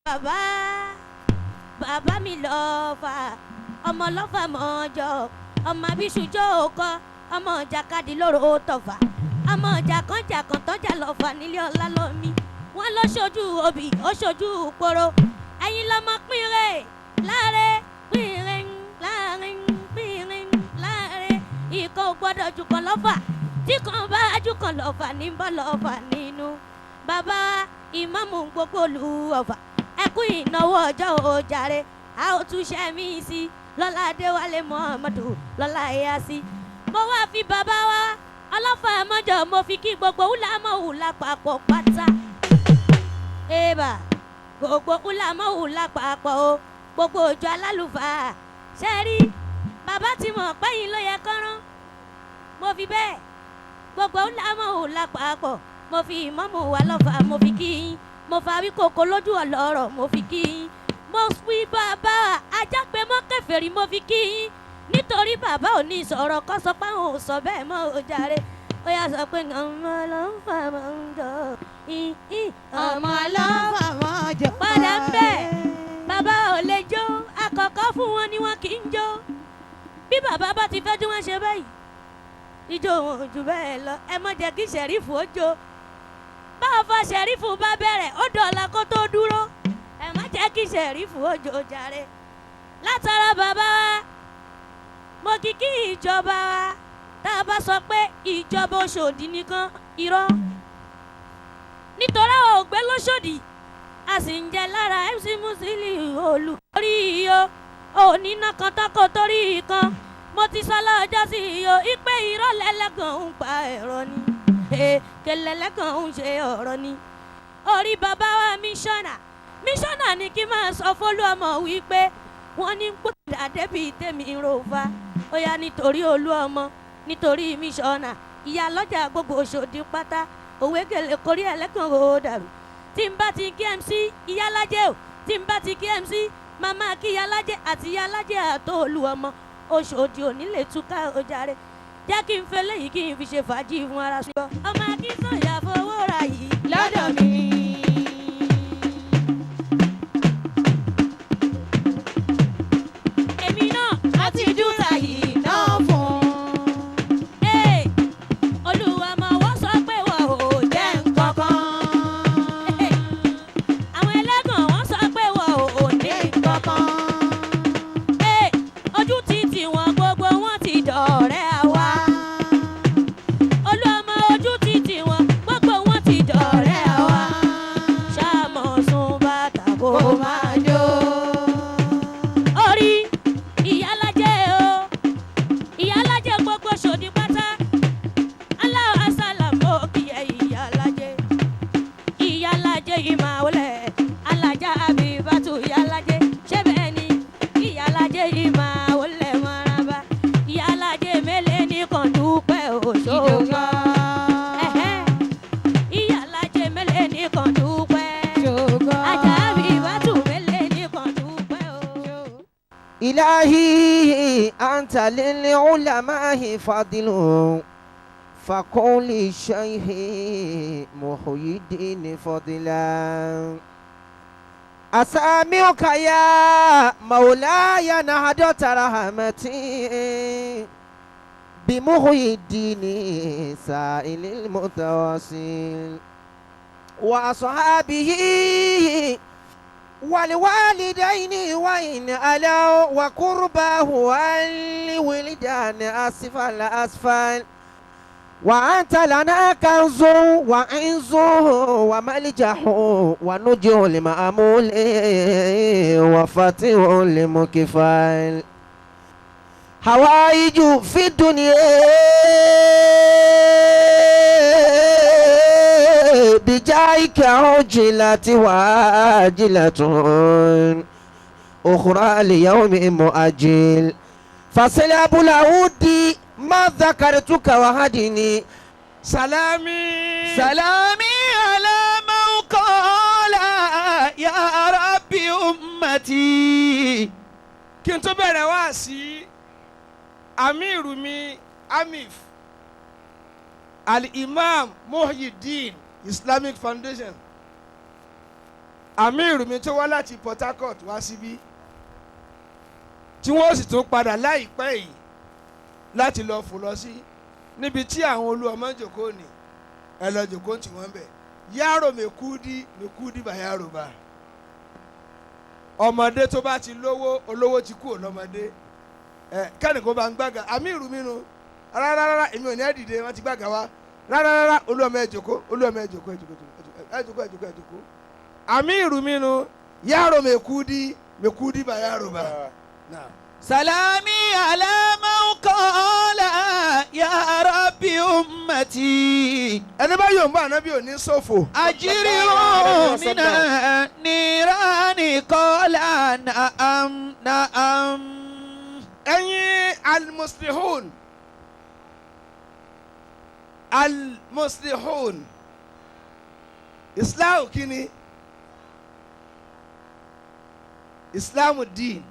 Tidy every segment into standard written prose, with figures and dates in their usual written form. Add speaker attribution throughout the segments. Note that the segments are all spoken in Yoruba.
Speaker 1: Bàbá bàbá mi lọ́fà, ọmọ lọ́fà mọ́jọ, ọmọ abíṣujọ́ òkọ, ọmọ jàkadì lóró tọ̀fà, ọmọ jàkànjàkàn tọ́jà lọ́fà nílé ọlá lómi. Wọ́n ló ṣojú obì, ó ṣojú poro. Ẹ̀yin lọ́mọ pínrẹ̀ láre, pínrẹ̀ láàrin, pínrẹ̀ láre. Ìkan ò gbọ́dọ̀ jù kan lọ́fà, tí kan bá jù kan lọ́fà ní bọ́ lọ́fà nínú. Bàbá ìmáàmù gbogbo lu Ọ̀fà, ẹ kú ìnáwó ọjọ́ òjàre, a ó tún ṣe mí sí lọ́lá Adéwálé Muhammadu lọ́lá ẹ̀yà sí. Mo wá fi bàbá wa ọlọ́fà mọ́jọ, mo fi kí gbogbo wúlámọ̀wù lápapọ̀ pátá. Eba gbogbo wúlámọ̀wù lápapọ̀ o, gbogbo òjò alálùfáà ṣe rí bàbá tí mo pẹ́yìn ló yẹ kọ́rán. Mo fi bẹ́ẹ̀ gbogbo wúlámọ̀wù lápapọ̀, mo fi ìmáàmù wa lọ́fà, mo fi kí yín, mo fa wíkòkò lójú ọlọ́rọ̀, mo fi kí yín, mo fi bàbá ajágbe mọ́ kèfèrí, mo fi kí yín, nítorí bàbá ò ní sọ̀rọ̀ kọ́ sọ pé àwọn ò sọ bẹ́ẹ̀ mọ́ ò jàre. Ó yà sọ pé ọmọ ló ń fà mọ́ ń jọ
Speaker 2: ọmọ ló ń fà mọ́ jọ.
Speaker 1: Padà ń bẹ̀, bàbá ò lè jó, àkọ́kọ́ fún wọn ni wọn kì í jó. Bí bàbá bá ti fẹ́ tí wọ́n ṣe báyìí, ijó wọn ò jù bẹ́ẹ̀ lọ. Ẹ má jẹ́ kí sẹ̀rífù ó jó. Báwo fa sẹ̀rífù bá bẹ̀rẹ̀, ó dọ̀la kó tó dúró. Ẹ má jẹ́ kí sẹ̀rífù ó jó jàre. Látara bàbá wa, mo kì kí ìjọba wa. Tá a bá sọ pé ìjọba Ọ̀ṣọ́dì nìkan, irọ́. Nítorí àwọn ògbé lọ́ṣọ́dì, a sì ń jẹ lára MC Musiliu olùkórí iyo. Òní náà kan tọkọ torí kan. Mo ti sọ lọ́jọ́ sí iyo, ìpè irọ́ lẹ́lẹ́gàn ń pa ẹ̀rọ ni. Kẹlẹ́lẹ́gàn ń ṣe ọ̀rọ̀ ni. Orí bàbá wa míṣọ́nà, míṣọ́nà ni kí n máa sọ fólú ọmọ wípé wọ́n ní gbọ́dọ̀ débi tèmi ròfa. Ó yá nítorí olú ọmọ, nítorí míṣọ́nà, ìyá lọ́jà gbogbo Òṣòdì pátá, òwe gèlè kórí ẹlẹ́gàn ò dàrú. Tí n bá ti kí MC ìyálájẹ́ o, tí n bá ti kí MC màmá kí ìyálájẹ́ àti ìyálájẹ́ àtó olú ọmọ, Òṣòdì ò ní lè túká o jàre. Jẹ́ kí n fẹ́ léyìí kí n fi ṣe fàájì fún ara sọ. Ọmọ Akínsànyà fowó ra yìí
Speaker 2: lọ́dọ̀ mi.
Speaker 1: Èmi náà
Speaker 2: a ti dúta yìí náà fún.
Speaker 1: Ee, Olúwa mọ̀ wọ́n sọ pé wọ́n ò jẹ́
Speaker 2: jẹ́ nǹkankan.
Speaker 1: Àwọn ẹlẹ́gàn wọ́n sọ pé wọ́n ò ní
Speaker 2: jẹ́ nǹkankan.
Speaker 1: Ee, ojú ti tì wọ́n, gbogbo wọn ti dọ̀rẹ́ àwa. Olúọmọ ojú ti tì wọ́n, gbogbo wọn ti dọ̀rẹ́ àwa. Ṣáàmọ̀ sún bàtà kó
Speaker 2: kó
Speaker 1: máa
Speaker 2: máa jó.
Speaker 1: Orí ìyálájẹ́ o, ìyálájẹ́ gbogbo Ṣòdì pátá. Aláwọ̀ asálàmù òkìyẹ ìyálájẹ́. Ìyálájẹ́ yìí máa wọlé, alájà Àbíbátù ìyálájẹ́. Ṣé bẹ́ẹ̀ ni ìyálájẹ́ yìí máa wọlé mọ́rábá? Ìyálájẹ́ mélòó ní kàn dúpẹ́ òṣogbo?
Speaker 2: Ìjọba.
Speaker 1: Ìyálájẹ́ mélòó ní kàn dúpẹ́?
Speaker 2: Ìjọba.
Speaker 1: Ajá Àbíbátù mélòó ní kàn dúpẹ́ o?
Speaker 3: إلهي أنت للعلماء فضل، فقل الشيخ محيي الدين فضلا. أسامعك يا مولاي نهدت رحمتي بمحيي الدين سائل المتواصل وأصحابه والوالدين وإن ألوا وقرباه والولدان أسفل أسفل. وأنت لنا كنز وعنز وملجأ ونجه لمأمول وفتح لمكفل. حوائج في الدنيا بجايك عجلت واجلة أخرى ليوم مؤجل. فصل أبو العود ما ذكرتك وهدني
Speaker 4: سلامي
Speaker 5: سلامي على من قال يا ربي أمتي.
Speaker 4: Kí n tó bẹ̀rẹ̀ wá sí amiru mi amif Al-Imam Muhyiddin Islamic Foundation. Àmírù mi tó wá láti Port Harcourt wá síbí tí wọ́n sì tún padà láìpẹ́ yìí láti lọ fò lọ sí níbi tí àwọn olú ọmọ jòkó ni ẹ lọ jòkó tí wọ́n bẹ̀ yàrá mẹ́kúdí mẹ́kúdí bá yàrá bá ọmọdé tó bá ti lówó olówó ti kú lọ́mọdé ẹ kẹ́nìkan bá ń gbàgà àmírù mi nu rárá rárá èmi ò ní ẹ̀ dìde wọ́n ti gbàgà wá rárá rárá olú ọmọ ẹ jòkó olú ọmọ ẹ jòkó ẹ jòkó ẹ jòkó ẹ jòkó ẹ jòkó àmírù mi nu yàrá mẹ́kúdí mẹ́kúdí bá yàrá bá náà.
Speaker 5: سلامي على من قال يا ربي أمتي
Speaker 4: ẹni bá yóò ń bá ànábì ò ní ṣòfò.
Speaker 5: أجروا من النيران قال نعم نعم
Speaker 4: ẹ̀yin almuslihun almuslihun islam kini islam din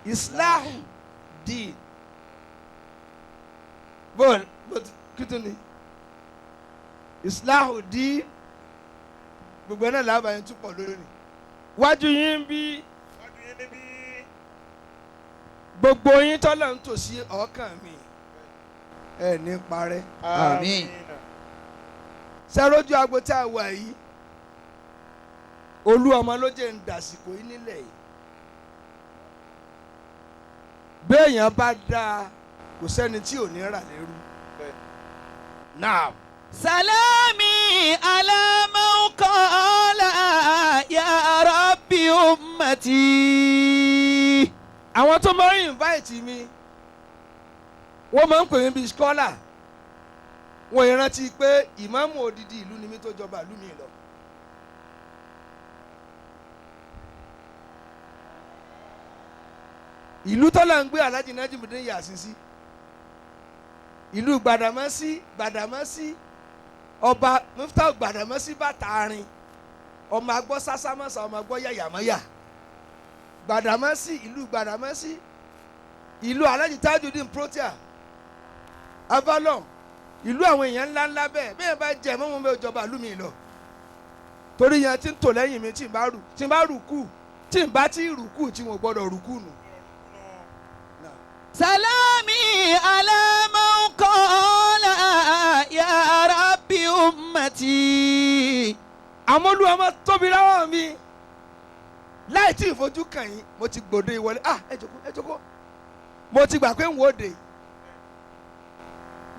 Speaker 4: islam din bọ́ọ̀lù kìtù ni islam din gbogbo ẹ̀ náà làbàyẹn tún pọ̀ lónìí wájú yín bí gbogbo yín tọ́lọ̀ ń tò sí ọkàn mi ẹ ní parẹ́.
Speaker 5: Àmín.
Speaker 4: Sẹ́rójú agbo tí a wà yìí olú ọmọ ló jẹ́ ń dàsìkò yìí nílẹ̀ yìí béèyàn bá dáa kò sẹ́ni tí ò ní rà lẹ́rú. Náà
Speaker 5: سلامي على من قال يا ربي أمتي
Speaker 4: àwọn tó máa ń invite mi wọ́n máa ń pè mí bíi scholar wọ́n yẹn rántí pé ìmáàmù odidi ìlú ni mí tó jọba ìlú mi lọ. Ìlú tọ́lá ń gbé Alhaji Najimudeen Yasin sí ìlú Gbàdàmọ́sí Gbàdàmọ́sí ọba Muftau Gbàdàmọ́sí bàtàrin ọmọ agbọ́ sásámọ́sá ọmọ agbọ́ yàyàmọ́yà Gbàdàmọ́sí ìlú Gbàdàmọ́sí ìlú Alhaji Tajudeen Protea Avalon ìlú àwọn èèyàn ńláńlá bẹ́ẹ̀ bẹ́ẹ̀ bá jẹ mọ́mọ́ bẹ́ẹ̀ jọba ìlú mi lọ torí yẹn tí ń tò lẹ́yìn mi tí ń bá rù tí ń bá rù kù tí ń bá tí rù kù tí mo gbọ́dọ̀ rù kù nù.
Speaker 5: سلامي على من قال يا ربي أمتي
Speaker 4: àmọ́ olúwa máa tóbi láwọn mi láì tí ìfojú kàn yín mo ti gbòde ìwọlé ah ẹ jókòó ẹ jókòó mo ti gbà pé ń wò de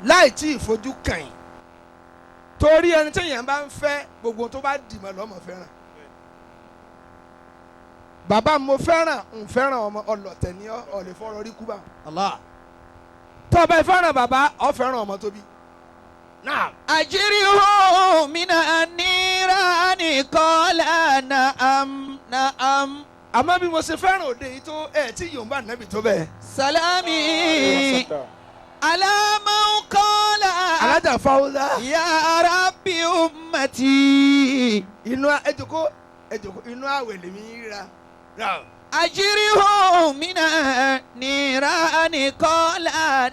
Speaker 4: láì tí ìfojú kàn yín torí ẹni tí èèyàn bá ń fẹ́ gbogbo tó bá dì mọ́ lọ́mọ fẹ́ràn bàbá mo fẹ́ràn ń fẹ́ràn ọmọ ọlọ̀tẹ̀ ní ọ̀lẹ́ fọ́rọ̀ rí kúbà
Speaker 5: Allah
Speaker 4: tó o bá fẹ́ràn bàbá ọ fẹ́ràn ọmọ tóbi náà.
Speaker 5: أجره من النيران قال نعم نعم
Speaker 4: àmọ́ bí mo ṣe fẹ́ràn òde yìí tó ẹ̀ tí yorùbá nàbì tó bẹ́ẹ̀.
Speaker 5: سلامي على من قال
Speaker 4: alájà fáwọlá.
Speaker 5: يا ربي أمتي
Speaker 4: inú ẹjọkọ ẹjọkọ inú àwẹ̀ lèmi ríra.
Speaker 5: أجره من النيران قال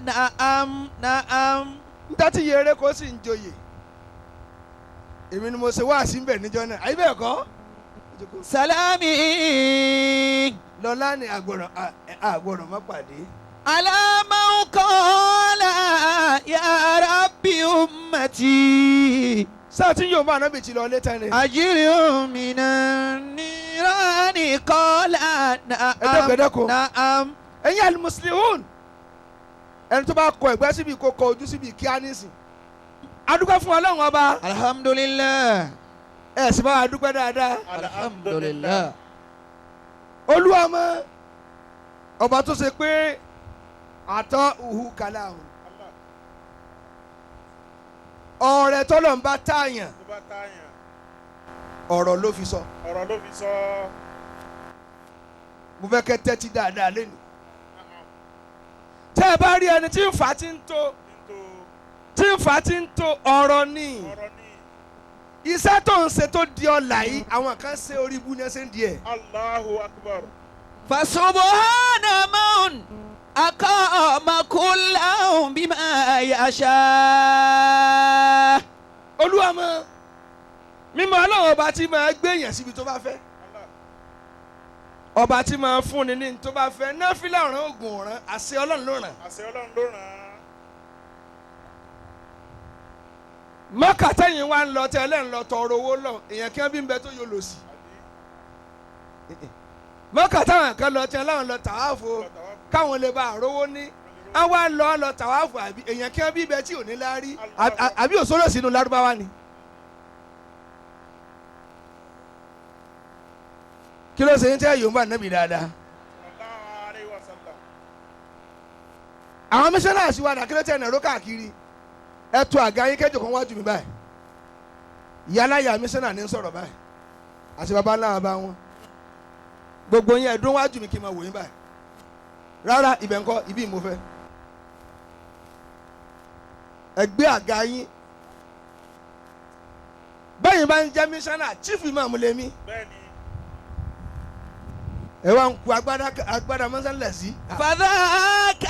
Speaker 5: نعم نعم
Speaker 4: níta tí yẹrẹ kó sì ń joyè èmi ni mo ṣe wá sí bẹ̀ níjọ́ náà àyè bẹ́ẹ̀ kọ́. Ẹ jókòó.
Speaker 5: سلامي
Speaker 4: lọ́lá ni àgbọ̀rọ̀ àgbọ̀rọ̀ má pàdé.
Speaker 5: على من قال يا ربي أمتي
Speaker 4: sáà tí yóò máa nábì tí lọ létí ni.
Speaker 5: أجره من النيران قال
Speaker 4: ẹ dákun, ẹ
Speaker 5: نعم
Speaker 4: dákun.
Speaker 5: نعم
Speaker 4: ẹ̀yin alimuslihun ẹni tó bá kọ ẹ̀gbẹ́ síbi kó kọ ojú síbi kíá nísìn. adúpẹ́ fún ọlọ́run ọba
Speaker 5: الحمد لله
Speaker 4: ẹ̀ sì bá wa dúpẹ́ dáadáa.
Speaker 5: الحمد لله
Speaker 4: olúwa mọ ọba tó ṣe pé àtọ uhu kàlà o ọ̀rẹ́ tọ́lọ̀ ń bá tààyàn
Speaker 6: tó bá tààyàn
Speaker 4: ọ̀rọ̀ ló fi sọ
Speaker 6: ọ̀rọ̀ ló fi sọ.
Speaker 4: mo fẹ́ kẹ́ tẹ́tí dáadáa lẹ́nu tẹ́ ẹ bá rí ẹni tí ń fà á ti ń tó tí ń fà á ti ń tó ọ̀rọ̀ ni
Speaker 6: ọ̀rọ̀ ní
Speaker 4: iṣẹ́ tó ń ṣe tó di ọ̀la yìí àwọn kan ṣe orí ibú ní ẹsẹ̀ ń di ẹ̀
Speaker 6: Allahu Akbar.
Speaker 5: فسبحان من أقام كلهم بما يشاء
Speaker 4: olúwa mọ mímọ̀ Ọlọ́run ọba tí máa gbé èèyàn síbi tó bá fẹ́. Ọba tí máa fúnni ní tó bá fẹ́ náfìlà ọ̀ràn oògùn ọ̀ràn àṣẹ Ọlọ́run ló ràn.
Speaker 6: Àṣẹ Ọlọ́run ló ràn án.
Speaker 4: Mọ́kà tẹ́yìn wá ń lọ tẹ́ ẹlẹ́rìn lọ tọrọ owó lọ èèyàn kí wọ́n bí ń bẹ tó yọ lò sí. Mọ́kà táwọn kan lọ tẹ́ láwọn lọ tàwáàfù káwọn lè bá àrówó ní. Wọ́n wá lọ lọ tàwáàfù àbí èèyàn kí wọ́n bí bẹ tí ò ní láárí àbí òṣòro sínú lárúbáwá ni. Kí ló ṣe ń tẹ́ Yorùbá nábì dáadáa?
Speaker 6: Sallallahu alaihi wasallam.
Speaker 4: Àwọn mísọ́nà wa dà kí ló tẹ̀ nàró káàkiri? Ẹ tó àga yín kẹjọ kan wájú mi báyìí. Ìyáláyà mísọ́nà ní sọ̀rọ̀ báyìí àti baba ńlá bàbá wọn. Gbogbo yín ẹ̀dún wájú mi kí n máa wò yín báyìí. Rárá ibẹ̀ ńkọ́ ibi mo fẹ́. Ẹ gbé àga yín. Bẹ́ẹ̀ bá ń jẹ́ mísọ́nà chief imam lèmi.
Speaker 6: Bẹ́ẹ̀ni.
Speaker 4: Ẹ wá ń ku agbada mọ́sálẹ̀ sí.
Speaker 5: فذاك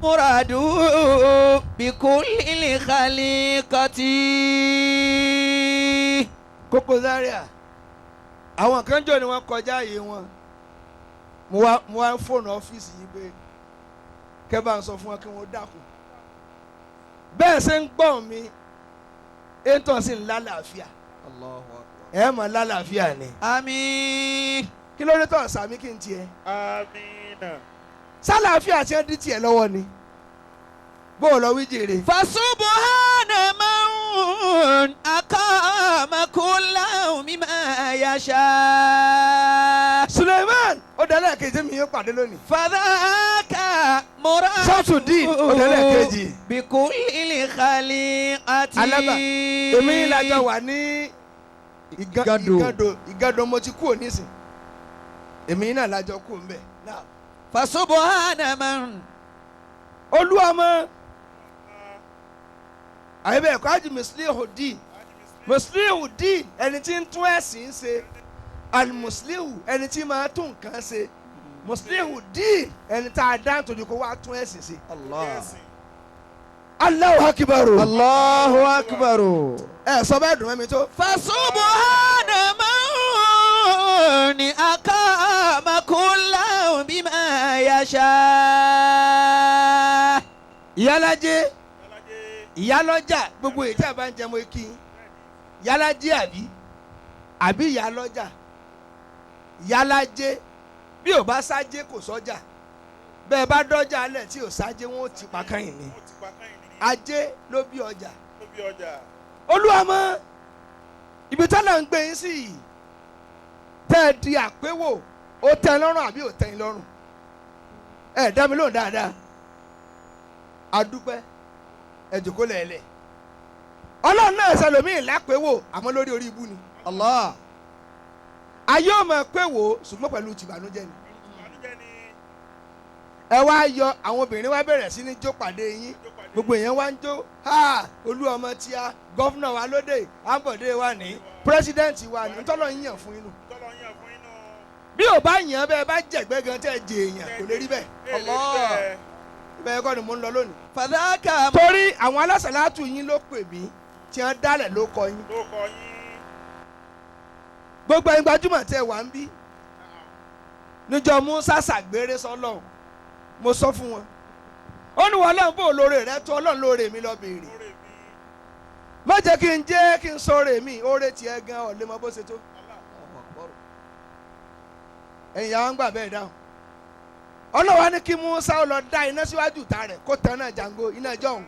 Speaker 5: مراد بكل الخليقة.
Speaker 4: Koko Zaria àwọn kan jọ ni wọ́n kọjá ààyè wọn. Mo wá fóònù ọ́fíìsì yìí pé kẹ́ bá ń sọ fún wọn kí wọ́n dákun. Bẹ́ẹ̀ ṣe ń gbọ́n mi ètò sì ń lálàáfíà. Ẹ mọ̀ lálàáfíà ni.
Speaker 5: Àmín.
Speaker 4: Kí ló dé tó sàmí kí n tiẹ̀?
Speaker 6: Àmín.
Speaker 4: Sálàáfíà tí wọ́n dín tiẹ̀ lọ́wọ́ ni. Bó o lọ wí jèrè.
Speaker 5: فسبحان من أقام كل مما يشاء.
Speaker 4: Suleiman ó dálẹ̀ kejì mi yóò pàdé lónìí.
Speaker 5: فذاك مراد
Speaker 4: Shamsuddin ó dálẹ̀ kejì.
Speaker 5: بكل الخليقة.
Speaker 4: Alaba èmi lajọ wà ní Ìgàndò mo ti kú ònísìn. Èmi náà lajọ kú ń bẹ̀.
Speaker 5: فسبحان من
Speaker 4: Olúwamọ àyẹ̀bẹ̀ ẹ̀kọ́ àjù Muslihudeen Muslihudeen ẹni tí ń tún ẹ̀sìn ṣe Al-Muslihu ẹni tí máa tún nǹkan ṣe Muslihudeen ẹni tá a dá nítorí kó wá tún ẹ̀sìn ṣe.
Speaker 5: Allah.
Speaker 4: Allahu Akbar.
Speaker 3: Allahu Akbar.
Speaker 4: Ẹ sọ bẹ́ẹ̀ dùn mẹ́mi tó.
Speaker 5: فسبحان من أقام كل بما يشاء.
Speaker 4: Ìyálájé ìyálọ́jà gbogbo èyí tí a bá ń jẹun kí ìyálájé àbí àbí ìyálọ́jà ìyálájé bí ò bá sájé kò sọ́jà bẹ́ẹ̀ bá dọ́jà alẹ̀ tí ò sájé wọn ò ti pa kẹ́yìn ni ajé ló bí ọjà. Olúwamọ ibi tọ́lá ń gbé yín sí yìí tẹ́ ẹ di àpéwò ó tẹ́ ẹ lọ́rùn àbí ò tẹ́ ẹ lọ́rùn? Ẹ dá mi lóhùn dáadáa. Adúpẹ́ ẹ jòkó lẹ́lẹ̀. Ọlọ́run náà ṣẹlòmíì lápéwò àmọ́ lórí orí ibú ni.
Speaker 5: Allah.
Speaker 4: Ayé ò máa péwò ṣùgbọ́n pẹ̀lú tìbànújẹ́ ni. Ẹ wá yọ àwọn obìnrin wá bẹ̀rẹ̀ sí ní jó pàdé yín gbogbo èèyàn wá ń jó ha olú ọmọ tíá gọ́fúnà wa lóde àbọ̀dé wa ní pírẹ́sídẹ́ǹtì wa ní ntọ́lọ́ yín yàn fún inú. Bí ò bá yàn bẹ́ẹ̀ bá jẹ̀gbẹ́ gan tẹ́ jẹ èèyàn kò lè rí bẹ́ẹ̀.
Speaker 5: Allah.
Speaker 4: Ibẹ̀ kọ́ ni mò ń lọ lónìí.
Speaker 5: Fàdákà.
Speaker 4: Torí àwọn alásàlátù yín ló pè mí tí wọ́n dálẹ̀ ló kọ yín. Gbogbo ẹ̀yin gbajúmọ̀ tẹ́ wà ń bí níjọ́ Musa ṣàgbére sọ́lọ́run mo sọ fún wọn. Ó ní wọn lọ́n bó lóore rẹ tó Ọlọ́run lóore mi lọ béèrè. Má jẹ́ kí n jẹ́ kí n sọ oore mi oore tiẹ̀ gan ọ̀lẹ́ mọ bó ṣe tó. Ẹ̀yin àwọn gbà bẹ́ẹ̀ dáhùn. Ọlọ́wà ní kí Musa ó lọ dá iná síwájú ìta rẹ̀ kó tan náà jango iná jọ̀hún.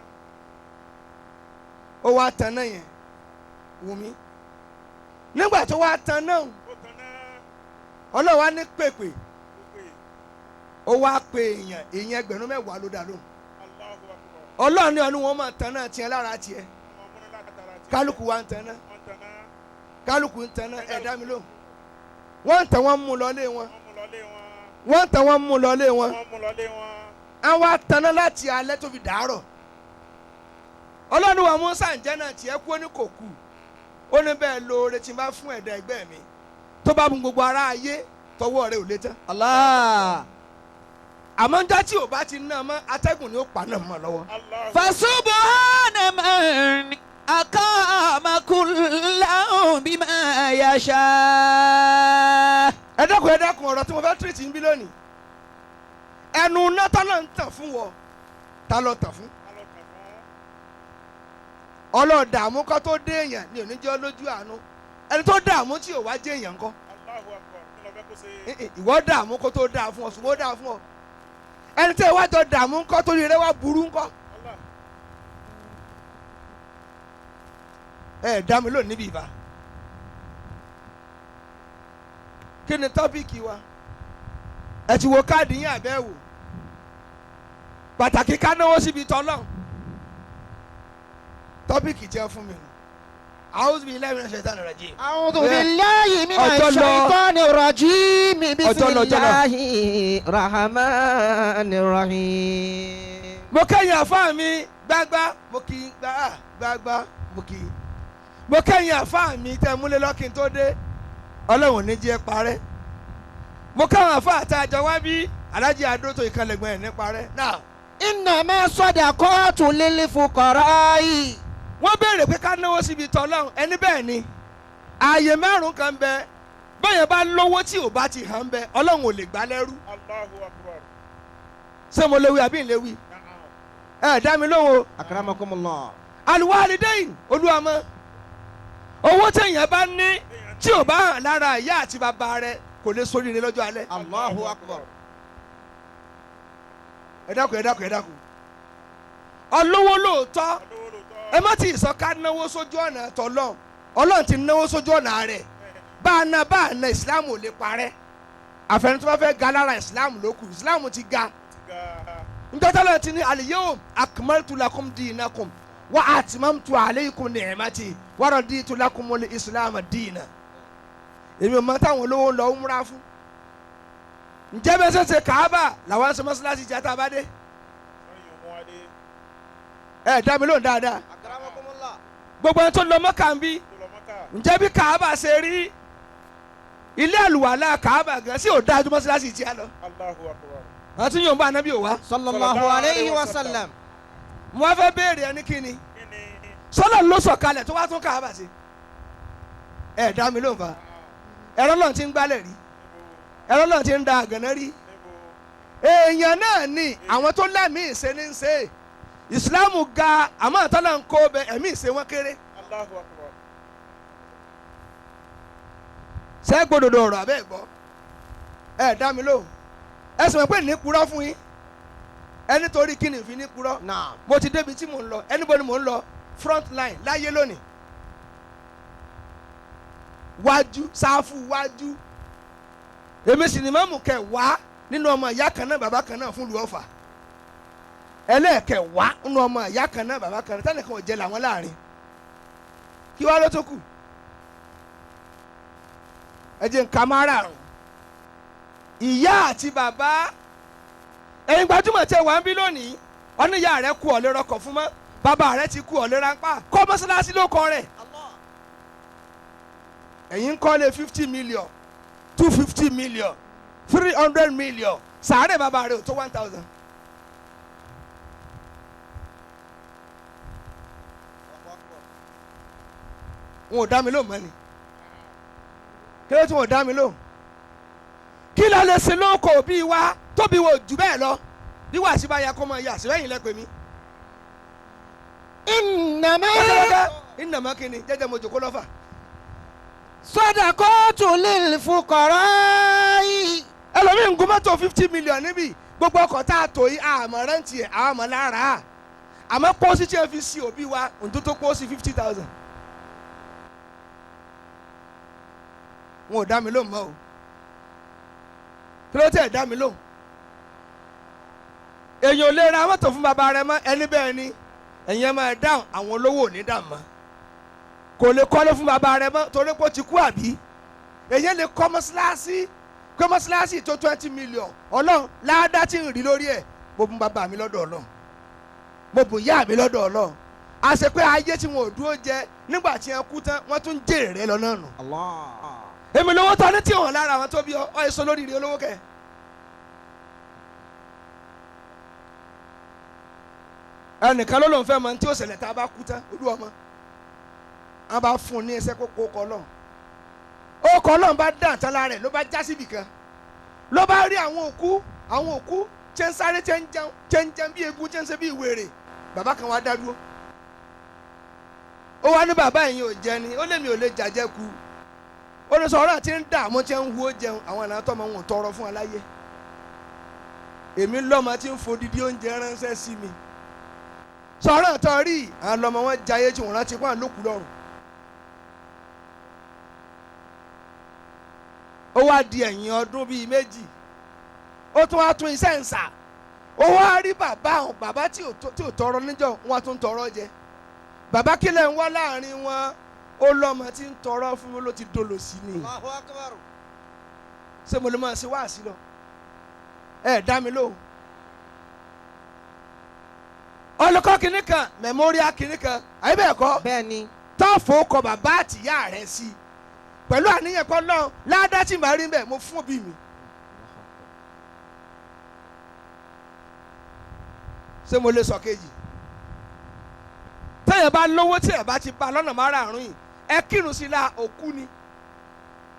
Speaker 4: Ó wá tan náà yẹn Wùmí. Nígbà tó wá tan náà Ọlọ́wà ní pèpè ó wá pe èèyàn èèyàn 10,000 ló dá lóhùn. Ọlọ́run ní ọdún wọn máa tan náà tiẹ̀ lára tiẹ̀. Kálukú wa ń tan náà kálukú ń tan náà ẹ̀ dá mi lóhùn. Wọ́n ń tàn wọ́n mú lọ lé wọn. Wọ́n tàn wọ́n mú lọ lé wọn. Àwọn ataná láti alẹ́ tó fi dàárọ̀. Ọlọ́run wa Musa ǹjẹ́ náà tiẹ̀ kú ó ní kò kú. Ó ní bẹ́ẹ̀ lóore tí n bá fún ẹ̀dá ẹgbẹ́ mi. Tó bá mú gbogbo ará ayé tọwọ́ rẹ̀ ò lè tán.
Speaker 5: Allah.
Speaker 4: Àmọ́ njá tí ò bá ti ná mọ́ atẹ́gùn ni ó pa náà mọ́ lọ́wọ́.
Speaker 5: Fasubhana man aqama kullahu bima yasha.
Speaker 4: Ẹ dákun ẹ dákun ọ̀rọ̀ tí mo fẹ́ tírìtì ń bí lónìí. Ẹnu náà ló ń tàn fún wọ ta ló tàn fún. Ọlọ́ọ̀ dààmú kọ́ tó dé èèyàn ni ò ní jẹ́ lójú àánú. Ẹni tó dààmú tí ò wá jẹ́ èèyàn ńkọ́. Ìwọ dààmú kó tó dáa fún ọ ṣùgbọ́n ó dáa fún ọ. Ẹni tí ìwà jọ dààmú ńkọ́ torí rẹ wá burú ńkọ́. Ẹ dá mi lónìí níbi ìbá. Kí ni tọ́pìkì wa? Ẹ ti wo káàdì yín àbẹ́ wò. Pàtàkì ká náwó síbi tọ́lọ́run. Tọ́pìkì jẹ́ fún mi. A'udhu billahi minash shaitani rajim.
Speaker 2: A'udhu billahi minash shaitani rajim. Bismillahi rahmani rahim.
Speaker 4: Mo kẹ́yìn àfáà mi gbágbá mo kì í gbá gbágbá mo kì í. Mo kẹ́yìn àfáà mi tẹ́ múlẹ̀ lọ́kìn tó dé. Ọlọ́run ní jẹ́ parẹ́. Mo kẹ́yìn àfáà tá a jọ wá bí Alhaji Adótó ìkànlẹ̀gbọ̀n ẹ̀ ní parẹ́. Now.
Speaker 2: Innama sadaqatu lil fuqara'i.
Speaker 4: Wọ́n béèrè pé ká náwó síbi tọ́lọ́run ẹni bẹ́ẹ̀ ni ààyè márùn-ún kan bẹ bẹ́ẹ̀ bá lówó tí ò bá ti hàn bẹ Ọlọ́run ò lè gbà lẹ́rú.
Speaker 6: Allahu Akbar.
Speaker 4: Ṣé mo léwu àbí ń léwu? Ẹ dá mi lóhùn o.
Speaker 2: Akramakumullah.
Speaker 4: Alwalidain olúwamọ owó téèyàn bá ní tí ò bá hàn lára ìyá àti bàbá rẹ kò lè sóríire lọ́jọ́ alẹ́.
Speaker 2: Allahu Akbar.
Speaker 4: Ẹ dákun ẹ dákun ẹ dákun. Olówó lóòótọ́ ẹ má ti sọ ká náwó sójú ọ̀nà tọ́lọ́n Ọlọ́run ti náwó sójú ọ̀nà rẹ̀ bá a na Islam ò lè parẹ́ àfẹnú tó bá fẹ́ ga lára Islam ló kù Islam ti ga ntọ́tọ́lọ́ ti ní al-yawma akmaltu lakum dinakum wa atmamtu alaykum ni'mati wa raditu lakumul Islam dina. Èmi ò mọ táwọn olówó ń lọ umra fún ǹjẹ́ bẹ́ẹ̀ ṣe Kaaba làwọn ṣe mọ́ṣáláṣí jẹ́ tá a bá dé. Ẹ dá mi lóhùn dáadáa. Gbogbo ẹni tó lọ Mọ́kà ń bí ǹjẹ́ bí Kaaba ṣe rí ilé àlùwàlá Kaaba gan sí ò dájú mọ́ṣáláṣí tí a lọ. Àti yóò bá anábì wá.
Speaker 2: Sallallahu alayhi wa sallam.
Speaker 4: Mo wá fẹ́ béèrè ẹni kí ni sọlá ló sọ̀kalẹ̀ tó wá tún Kaaba ṣe. Ẹ dá mi lóhùn fa ẹ̀rọ lọ́n ti ń gbálẹ̀ rí ẹ̀rọ lọ́n ti ń da àgànná rí. Èèyàn náà ni àwọn tó lẹ́mìí ìṣe ní í ṣe. Ìsìláàmù ga àmọ́ àtọ́lá ń kó bẹ ẹ̀mí ìṣe wọn kéré. Ṣé gbódòdó ọ̀rọ̀ abẹ́ gbọ́? Ẹ dá mi lóhùn. Ẹ sì mọ̀ pé ní purọ́ fún yín. Ẹ nítorí kí ni fi ní purọ́? Mo ti débi tí mò ń lọ. Ẹni bo ni mò ń lọ? Front line láyé lónìí. Wájú sáfù wájú. Èmi sì ni mọ́mù kẹ̀ wá nínú ọmọ ìyá kan náà bàbá kan náà fún ìlú Ọ̀fà. Ẹlẹ́ẹ̀kẹ̀ wá nínú ọmọ ìyá kan náà bàbá kan náà tẹ́nìkan ò jẹ làwọn láàrin. Kí wá ló tó kù? Ẹ jẹ́ nǹkan márààrún. Ìyá àti bàbá ẹ̀yin gbajúmọ̀ tẹ wà ń bí lónìí ọ̀nà ìyá rẹ̀ kú ọ̀lẹ́ rọkọ̀ fún mọ́ bàbá rẹ̀ ti kú ọ̀lẹ́ ráńpá kọ́ mọ́sálásí ló kọ́ rẹ̀. Ẹ̀yin ń kọ́lé 50 million 250 million 300 million sàárẹ̀ bàbá rẹ̀ ò tó 1,000. Wọn ò dá mi lóhùn mọ́ ni. Kí ló tí wọn ò dá mi lóhùn? Kí ló lè ṣe lóko òbí wa tóbi wo jù bẹ́ẹ̀ lọ bí wàá sí bá ya kó máa yà sí lẹ́yìn lẹ́pẹ́ mi.
Speaker 2: Innama
Speaker 4: Innama kí ni jẹ́jẹ́ mo jòkó lọ́fà.
Speaker 2: Sadaqatu lil fuqara'i.
Speaker 4: Ẹlòmíì ń gun mọ́tò 50 million níbí gbogbo ọkọ̀ tá a tò yí àmọ́ rẹ́ǹtì ẹ̀ àmọ́ lára àmọ́ pósí tí ẹ fi sí òbí wa òǹtó tó pósí 50,000. Wọn ò dá mi lóhùn mọ́ o. Kí ló tẹ̀ dá mi lóhùn? Èèyàn ò lè ra mọ́tò fún bàbá rẹ mọ́ ẹni bẹ́ẹ̀ ni ẹ̀yin ẹ máa dáhùn àwọn olówó ò ní dáhùn mọ́. Kò lè kọ́lé fún bàbá rẹ mọ́ torí pé ó ti kú àbí? Èèyàn lè kọ́ mọ́ṣáláṣí kọ́ mọ́ṣáláṣí tó 20 million Ọlọ́run láàdá tí ń rí lórí ẹ̀ mo bùn bàbá mi lọ́dọ̀ Ọlọ́run mo bùn ìyá mi lọ́dọ̀ Ọlọ́run. A ṣe pé ayé tí wọn ò dúró jẹ nígbà tí wọn kú tán wọ́n tún jèrè rẹ lọ náà nù. Èmi lówó tán ní tí wọn lára àwọn tó bí ọ èso lórí ire olówó kẹ. Ẹnìkan ló lóun fẹ́ mọ tí ó ṣẹlẹ̀ tá a bá kú tán olú ọmọ a bá fún un ní ẹsẹ̀ kókó kọ lọ. Ó Ó kọ́ ọlọ́run bá dàn tán lára rẹ̀ ló bá já síbì kan ló bá rí àwọn òkú tí ń sáré tí ń jẹun bí egun tí ń ṣe bí wèrè. Bàbá kan wá dá dúró, ó wá ní bàbá yìí ò jẹ ni, ó lèmi ò lè jàjẹ ku. Ó ní sọ̀rọ̀ tí ń dààmú tí ń hu ó jẹun, àwọn àná tọmọ wọn ò tọrọ fún aláyé. Èmi lọ́mọ tí ń fodidi oúnjẹ ránṣẹ́ sí mi. Sọ̀rọ̀ tó rí àwọn lọ́mọ wọn jayé tí wọ́n rántí pọ́n lókù lọ́rùn. Ó wá di ẹ̀yìn ọdún bíi 2, ó tún wá tún iṣẹ́ ń sà. Ó wá rí bàbá àwọn bàbá tí ò tọrọ níjọ́ wọn tún tọrọ jẹ. Bàbá kílẹ̀ ń wá láàrin wọn, ó lọ́mọ tí ń tọrọ fún mi ló ti dolo sí ni.
Speaker 3: Allahu Akbar.
Speaker 4: Ṣé mo lè máa ṣe wáàsí lọ? Ẹ dá mi lóhùn. Olùkọ́ kìnnì kan, memorial kìnnì kan, àyè bẹ́ẹ̀ kọ́?
Speaker 3: Bẹ́ẹ̀ni.
Speaker 4: Tọ́ọ̀fù kọ bàbá àtìyá rẹ̀ sí i pẹ̀lú àníyàn kọ́ lọ́hùn ládàá tí màá rí bẹ́ẹ̀ mo fún òbí mi. Ṣé mo lè sọ kejì? Tẹ́yẹ̀ bá lówó tí ẹ̀ bá ti bá lọ́nà márààrún yìí, ẹ kírun sí la òkú ni.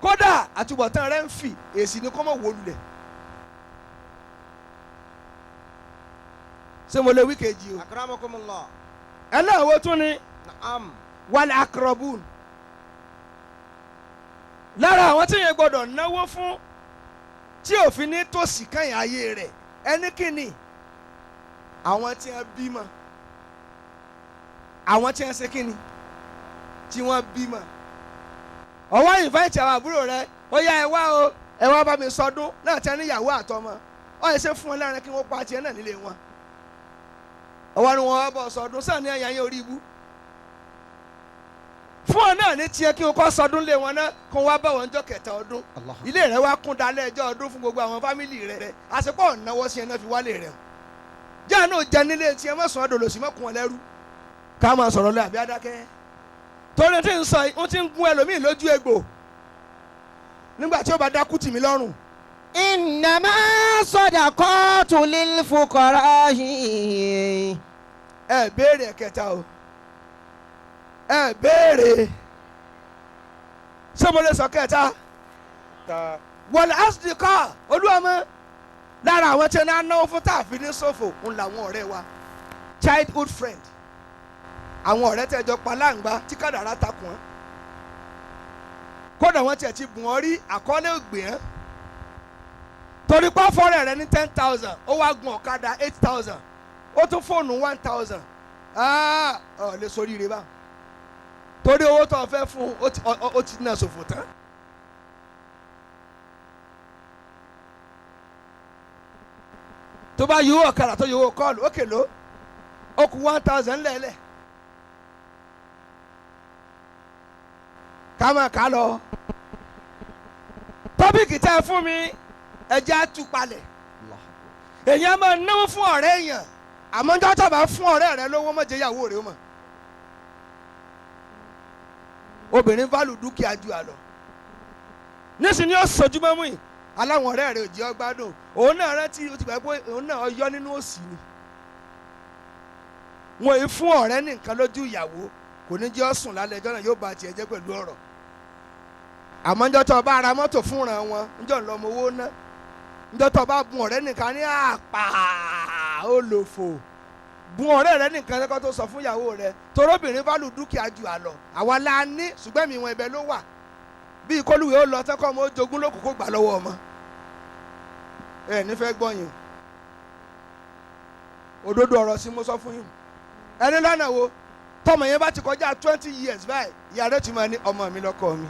Speaker 4: Kódà àtúbọ̀tán rẹ̀ ń fì, èsì ni kó mọ̀ wó lulẹ̀. Ṣé mo lè wí kejì o?
Speaker 3: Akramakumullah.
Speaker 4: Ẹlẹ́wọ̀n tún ni.
Speaker 3: Naam.
Speaker 4: Wal akrabun. Lára àwọn tí yẹn gbọdọ̀ náwó fún tí òfin ní tòsí kẹ́yìn ayé rẹ̀, ẹni kìíní àwọn tí wọ́n bímọ, àwọn tí wọ́n ṣe kìíní tí wọ́n bímọ. Ọwọ́ ìfẹ́ǹtì àwọn àbúrò rẹ̀, ó yá ẹ wá o, ẹ wá bá mi sọdún náà tí wọ́n níyàwó àtọmọ, ó yẹ ṣe fún wọn lára kí wọ́n pa tiẹ̀ náà nílé wọn. Ọwọ́ ni wọ́n bọ̀ sọdún sàn ní ẹ̀yà yẹn orí ibú. Fún ọ náà ní tiẹ̀ kí wọn kọ́ sọdún lé wọn náà kó wá bá wọn jọ kẹta ọdún. Ilé rẹ wá kún dalẹ̀ ẹjọ́ ọdún fún gbogbo àwọn fámìlì rẹ. Àṣepọ̀ ọ̀nàwọ́ sí ẹ náà fi wálé rẹ. Jáà náà jẹ nílé tiẹ̀ mọ̀ sùn ọdọ̀ lòsì mọ́kùn wọn lẹ́rú. Ká máa sọ̀rọ̀ lọ àbí adákẹ́. Torí tí ń sọ yìí, ó ti ń gún ẹlòmíì lójú egbò. Nígbà tí ó bá dákú tì mí lọ́rùn.
Speaker 2: Innama sadaqatu lil fuqara'i.
Speaker 4: Ẹ béèrè ẹ̀kẹta o. Ẹ béèrè. Ṣé mo lè sọ kẹta? Wal asdiqa olúwàmọ́ lára àwọn tí wọ́n náwó fún tààfin ní ṣòfò ń làwọn ọ̀rẹ́ wa. Childhood friend. Àwọn ọ̀rẹ́ tẹ́jọ pa láǹgbá tí kádàrá takùn wọn. Kódà wọ́n tiẹ̀ ti bùn ọ́ rí àkọọ́lẹ̀ ògbìn ẹ́. Torí pé fọ́rẹ̀ rẹ ní 10,000, ó wá gun ọ̀kadà 8,000, ó tún fóònù 1,000. Ọ̀ lè soríire báwọn. Torí owó tó o fẹ́ fún ó ti ná ṣòfò tán. Tó bá yòówó ọ̀kadà tó yòówó kọ́ọ̀lù ó kèló ó kù 1,000 lẹ́lẹ̀. Ká máa kà á lọ. Tọ́pìkì tẹ́ ẹ fún mi, ẹjẹ́ á tú palẹ̀. Èèyàn máa náwó fún ọ̀rẹ́ èèyàn, àmọ́ njọ́ tó bá fún ọ̀rẹ́ rẹ lówó má jẹ́ ìyàwó rẹ ó mọ̀. Obìnrin válù dúkìá ju àlọ́. Nísìnyí ó sojú mọ́mú yìí, aláwọn ọ̀rẹ́ rẹ ò jẹ́ ọgbádùn. Òun náà rántí ó ti gbà pé òun náà ọyọ́ nínú òsì ni. Wọ́n yìí fún ọ̀rẹ́ ní nǹkan lójú ìyàwó, kò ní jẹ́ ó sùn lálẹ́ ẹjọ́ náà yóò ba tiẹ̀ jẹ́ pẹ̀lú ọ̀rọ̀. Àmọ́ njọ́ tó bá ra mọ́tò fúnra wọn, njọ́ ń lọ ọmọ owó ná. Njọ́ tó bá bùn ọ̀rẹ́ nìkan ní àpà olòfò. Bùn ọ̀rẹ́ rẹ nìkan lẹ́kọ́ tó sọ fún ìyàwó rẹ, torobìnrin válù dúkìá ju àlọ́. Àwa la ní ṣùgbọ́n mi wọn ibẹ̀ ló wà. Bí kólúwèé ó lọ tẹ́kọ̀ ọmọ ó jogún lókùn kó gbà lọ́wọ́ ọmọ. Ẹ nífẹ̀ẹ́ gbọ́yìn. Òdodo ọ̀rọ̀ sí mo sọ fún yín. Ẹni lọ́nà wo tọmọ yẹn bá ti kọjá 20 years báyìí, ìyá rẹ ti máa ní ọmọ mi lọ́kọ mi.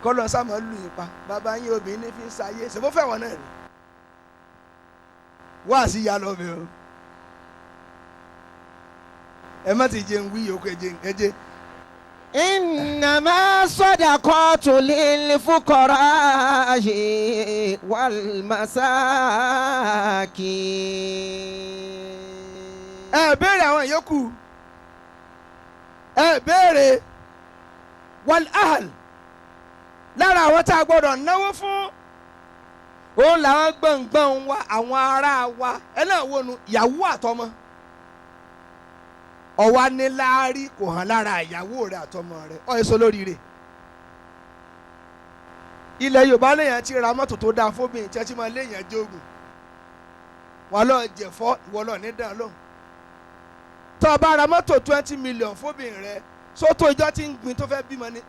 Speaker 4: Kọ́lọ́ sá máa lù yín pa, bàbá yín obìnrin ní fi ń sayé, ṣèbó fẹ́ wọn náà ni. Wá sí ìyá lọ bẹ̀ o. Ẹ má ti jẹun wí yòókù ẹ jẹ.
Speaker 2: Innama sadaqatu lil fuqara'i wal masakin.
Speaker 4: Ẹ béèrè àwọn yòókù. Ẹ béèrè wal ahl. Lára àwọn tá a gbọ́dọ̀ náwó fún òun làwọn gbọ̀ngbọ̀n wa, àwọn ará wa. Ẹ náà wo nu ìyàwó àtọmọ. Ọ̀wá ní láárí kò hàn lára ìyàwó rẹ àtọmọ rẹ, ọ̀ èso lóríire. Ilẹ̀ Yorùbá lèèyàn ti ra mọ́tò tó dáa fóbìnrin tí ẹ ti máa léèyàn jóògùn. Wà lọ jẹ̀fọ́ ìwọ lọ ní dàn lóhùn. Tó o bá ra mọ́tò 20 million fóbìnrin rẹ sótó ìjọ tí ń gbin tó fẹ́ bímọ ni.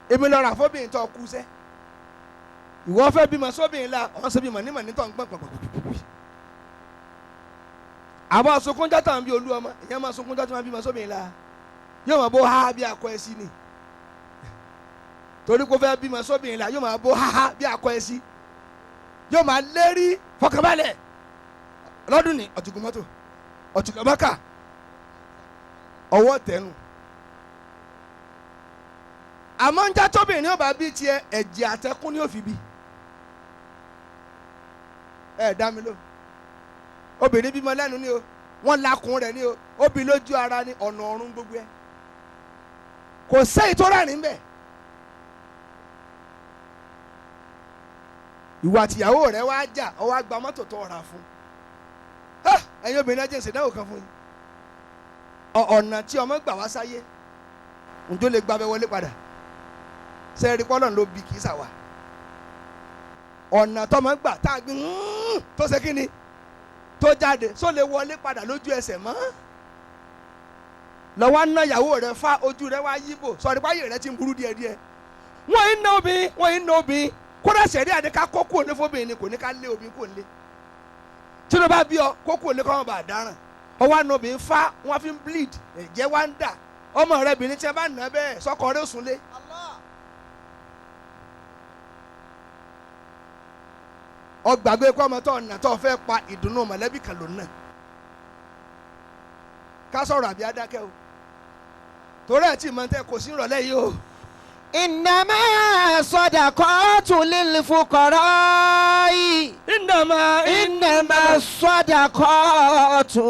Speaker 4: Èmi lọ rà fóbìnrin tó kú sẹ́. Ìwọ fẹ́ bímọ sóbìnrin la ọ̀hún ṣe bímọ nímọ̀ nítọ̀ ń gbọ̀n pọ̀pọ̀pọ̀pọ̀. Àwọn sunkúnjọ́ tó ń bí olú ọmọ ìyẹn máa sunkúnjọ́ tó máa bímọ sóbìnrin la yóò máa bó ha bí akọ ẹ sí ni. Torí kó fẹ́ bímọ sóbìnrin la yóò máa bó ha bí akọ ẹ sí. Yóò máa lérí fọkànbalẹ̀ lọ́dún ní ọ̀tùgùn mọ́tò ọ̀tùgùn mọ́kà ọwọ́ tẹnu. Àmọ́ ń já tóbìnrin ó bá bí tiẹ̀ ẹ̀jẹ̀ àtẹkùn ni ó fi bí. Ẹ dá mi ló obìnrin bímọ lẹ́nu ni o wọ́n lakùn rẹ̀ ni o obì lójú ara ni ọ̀nà ọ̀run gbogbo ẹ̀ kò sẹ́yìn tó rà níbẹ̀. Ìwà àtìyàwó rẹ̀ wá jà ó wá gba mọ́tò tó rà fún. Ẹ̀yin obìnrin ẹjẹ̀ ìṣẹ̀dáwò kan fún yín. Ọ̀nà tí ọmọ gbà wá sáyé ǹjọ́ lè gbabẹ́ wọlé padà sẹ́ẹ̀rì pọ́lọ́n ló bí kì í sàwà. Ọ̀nà tọmọ gbà tá a gbin tó ṣe kí ni tó jáde só lè wọlé padà lójú ẹsẹ̀ mọ́. Lọ́wọ́ ná ìyàwó rẹ̀ fa ojú rẹ̀ wá yíbò sọ̀rọ̀ páyé rẹ̀ ti ń burú díẹ̀díẹ̀. Wọ́n ń ná obìnrin wọ́n ń ná obìnrin kódà sẹ̀rí àdé ká kókó òní fóbìnrin ni kò ní ká lé obìnrin kò lé. Tí ló bá bí ọ kókó òní kọ́ wọn bá dáràn. Ọwọ́ àna obìnrin fa wọ́n fi ń bleed ẹ̀jẹ̀ wá ń dà ọmọ rẹ̀ bìnrin tí a bá nà bẹ́ẹ̀ sọkọ rẹ̀ sùn lé. Ọgbàgbé kọ́ ọmọ tó ọ̀nà tó fẹ́ pa ìdùnnú mọ̀lẹ́bí kan ló ná. Ká sọ̀rọ̀ àbí adákẹ́ o torí ẹ̀ tí mọ̀ tẹ́ kò sí ìrọ̀lẹ́ yìí o.
Speaker 5: Innama sadaqatu lil fuqara'i. Innama sadaqatu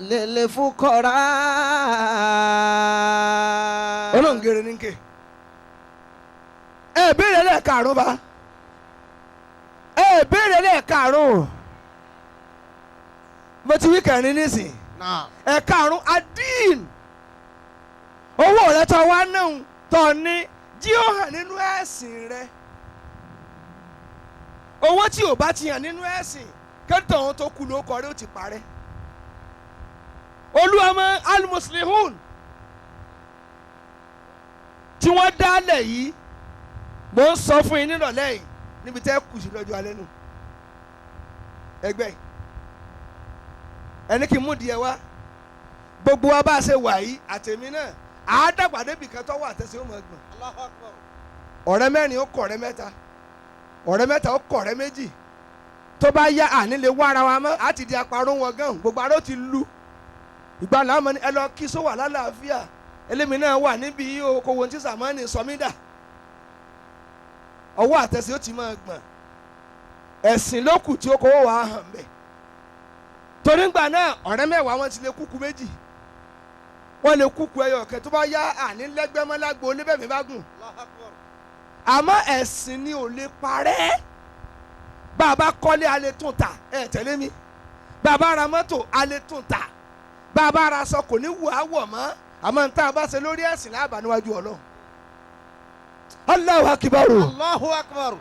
Speaker 5: lil fuqara'i.
Speaker 4: Olóńgèrè ní ké. Ẹ béèrè lẹ́ẹ̀karùn-ún bá. Ẹ béèrè lẹ́ẹ̀karùn-ún. Mo ti wí kẹrin nísìn. Ẹ̀karùn-ún adín. Owó rẹ tó wá náà tó ní jí ó hàn nínú ẹ̀sìn rẹ. Owó tí ò bá ti hàn nínú ẹ̀sìn kẹ́tọ̀ ohun tó kú ló kọ rí ó ti parẹ́. Olúwàmọ al-Muslihun tí wọ́n dálẹ̀ yìí mo ń sọ fún yín nírọ̀lẹ́ yìí níbi tẹ́ kù sí lọ́jọ́ alẹ́ nù. Ẹgbẹ́ yìí ẹni kì í mú díẹ̀ wá gbogbo wa bá a ṣe wà yìí àtẹ̀mí náà àádàgbà débì kan tọ́wọ́ àtẹ̀sẹ̀ ó mọ̀ gbọ̀n. Ọ̀rẹ́ mẹ́rin ó kọ̀ ọ̀rẹ́ mẹ́ta ọ̀rẹ́ mẹ́ta ó kọ̀ ọ̀rẹ́ méjì tó bá yá àní lè wá ara wa mọ́ á ti di aparun wọn gan gbogbo ara ó ti lu ìgbà làwọn ní ẹ lọ kí sówà lálàáfíà ẹlẹ́mi náà wà níbi yìí o kò wo ní sàmánì sọmídà ọwọ́ àtẹ̀sẹ̀ ó ti máa gbọ̀n ẹ̀sìn ló kù tí ó kọ́wọ́ wàá hàn bẹ́ẹ̀ torí ngbà náà ọ̀rẹ́ mẹ́wàá wọn ti lè kúkú méjì wọ́n lè kúkú ẹyọ ọ̀kẹ́ tó bá yá àní lẹ́gbẹ́mọ́lágbo oníbẹ̀mí bá gùn àmọ́ ẹ̀sìn ni ò lè parẹ́ bàbá kọ́lé a lè tún tà ẹ tẹ̀lé mi bàbá ra mọ́tò a lè tún tà bàbá ra aṣọ kò ní wù á wọ̀ mọ́ àmọ́ n tá a bá ṣe lórí ẹ̀sìn láàbà níwájú Ọlọ́run. Allahu akibaru.
Speaker 5: Allahu akbar.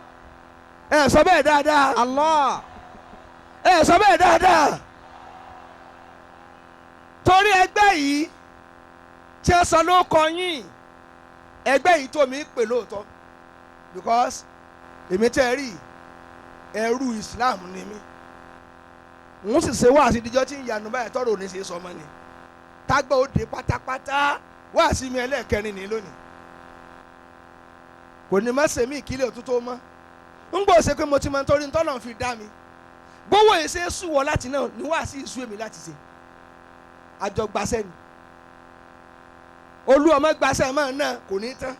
Speaker 4: Ẹ sọ bẹ́ẹ̀ dáadáa.
Speaker 5: Allah.
Speaker 4: Ẹ sọ bẹ́ẹ̀ dáadáa. Torí ẹgbẹ́ yìí tí ẹ sọ ló kọ yín ẹgbẹ́ yìí tó mi pè lóòótọ́ because èmi tẹ́ rí ẹrú Islam ni mí n sì ṣe wáàsí ìdíjọ́ tí ń yanu báyìí tọ́rọ̀ òní ṣe sọmọ ni tágbà ó dé pátápátá wáàsí mi ẹlẹ́ẹ̀kẹrin ní lónìí kò ní má ṣe mí ìkílẹ̀ òtútù mọ́ ń gbọ́ ṣe pé mo ti mọ nítorí ntọ́nà fi dá mi gbówó yìí ṣe é sùwọ́ láti náà ní wáàsí ìṣú èmi láti ṣe àjọgbàṣẹ́ ni olú ọmọ gbàṣẹ́ máa ná kò ní tán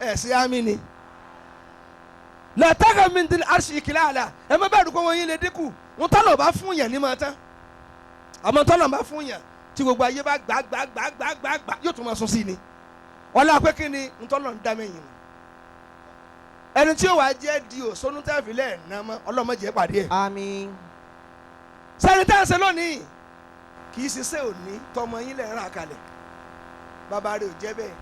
Speaker 4: ẹ̀ sí àmì ni lọ́tàkà mi ti arṣì ìkìlá àlà ẹ má bẹ́ẹ̀ dúkọ́ wọn yín lè dínkù wọn tọ́lọ̀ bá fún yàn ní máa tán àmọ́ tọ́lọ̀ bá fún yàn tí gbogbo ayé bá gbà gbà gbà gbà gbà gbà yóò tún máa sún sí ni ọlá pé kí ni ntọ́lọ̀ ń dá mẹ́yìn ni ẹni tí yóò wá jẹ́ di òsónú tẹ́fì lẹ́ẹ̀ná mọ́ ọlọ́mọdé pàdé ẹ̀.
Speaker 5: Àmín.
Speaker 4: Sẹ́ni tá à ń ṣe lónìí kì í ṣiṣẹ́ òní tọmọ yín lẹ̀ ń rà kalẹ̀ bàbá rẹ̀ ò jẹ́ bẹ́ẹ̀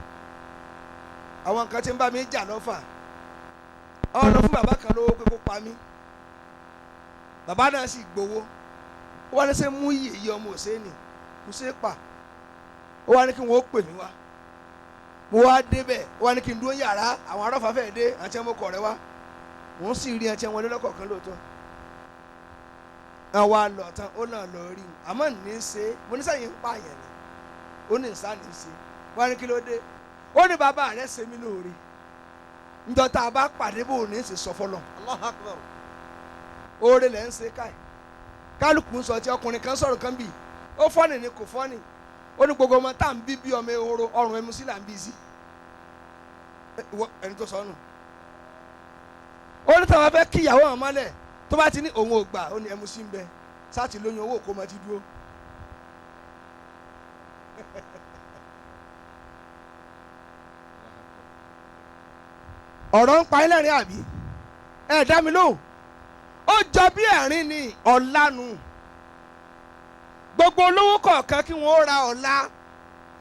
Speaker 4: Àwọn nǹkan tí ń bá mi jà lọ́fà. Àwọn lọ fún bàbá kan lówó pé kó pa mí. Bàbá náà sì gbowó. Ó wá ní sẹ́ mú iye iye ọmọ òsèǹnì kò ṣeé pa. Ó wá ní kí wọ́n ó pè mí wá. Mo wá débẹ̀, ó wá ní kí n dúró yàrá àwọn arọ́fà fẹ́ẹ́ dé àti ẹmọ kọ̀ rẹ wá. Mò ń sì rí ẹtí wọn lọ́kọ̀ọ̀kan lóòótọ́. Àwa lọ tán, ó náà lọ rí i. Àmọ́ ní í ṣe, mo ní sẹ́yìn ń pààyàn ni. Ó ní ìsá ní í ṣe. Wá ní kí ló dé? Ó ní bàbá rẹ̀ ṣe mí lóore. Njọ́ tá a bá pàdé bò ní í ṣe sọ fọlọ́.
Speaker 5: Allahu Akbar.
Speaker 4: Oore lẹ̀ ń ṣe káì. Kálukú ń sọ tí ọkùnrin kan sọ̀rọ̀ kan bì. Ó fọ́nì ni kò fọ́nì. Ó ní gbogbo ọmọ tá à ń bí bí ọmọ ehoro ọrùn ẹmu sí là ń bí sí. Ẹni tó sọ nù. Ó ní táwọn fẹ́ kí ìyàwó àwọn mọ́lẹ̀ tó bá ti ní òun ò gbà ó ní ẹmu sí ń bẹ sáà ti lóyún owó kó máa ti dúró. Ọ̀rọ̀ ń pa ẹ́ lẹ́rìn àbí ẹ dá mi lóhùn. Ó jọ bí ẹ̀rín ni ọ̀lànù. Gbogbo olówó kọ̀ọ̀kan kí wọ́n ra ọ̀la.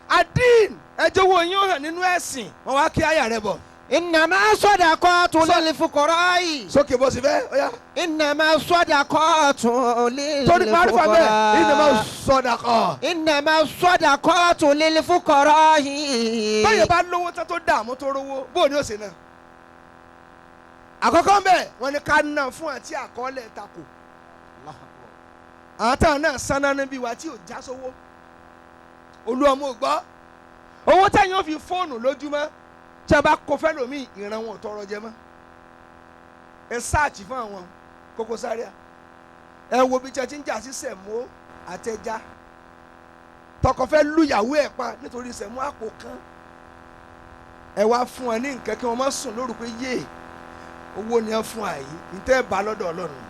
Speaker 4: Adín ẹjọ́ wo yín ó hàn nínú ẹ̀sìn wọ́n wá kí àyà rẹ bọ̀.
Speaker 5: Innama sadaqatu lil fuqara'i.
Speaker 4: Sókè bó sì fẹ́ ó yá.
Speaker 5: Innama sadaqatu lil fuqara'i.
Speaker 4: Torí parí bẹ́ẹ̀ innama sadaqa.
Speaker 5: Innama sadaqatu lil fuqara'i.
Speaker 4: Báyọ̀ bá lówó tán tó dààmú tó rówó bó ni ó ṣe náà. Àkọ́kọ́ ń bẹ̀ wọ́n ní ká ná fún àti àkọọ́lẹ̀ takò. Àwọn táwọn náà sanná níbi wa tí ò já sówó. Olú ọmọ ò gbọ́. Owó tẹ̀yìn ó fi fóònù lójúmọ́ tí a bá kó fẹ́ lómi ìran wọn ò tọrọ jẹ mọ́. Ẹ sáàtì fún àwọn Koko Zaria. Ẹ wo bí tí a ti ń jà sí sẹ̀mó àtẹja. Tọkọ fẹ́ lùyàwó ẹ̀ pa nítorí sẹ̀mó àpò kan. Ẹ wá fún ẹ ní nǹkan kí wọ́n má sùn lóru pé yéè owó ni ẹ fún àyè ntẹ́ bá lọ́dọ̀ Ọlọ́run.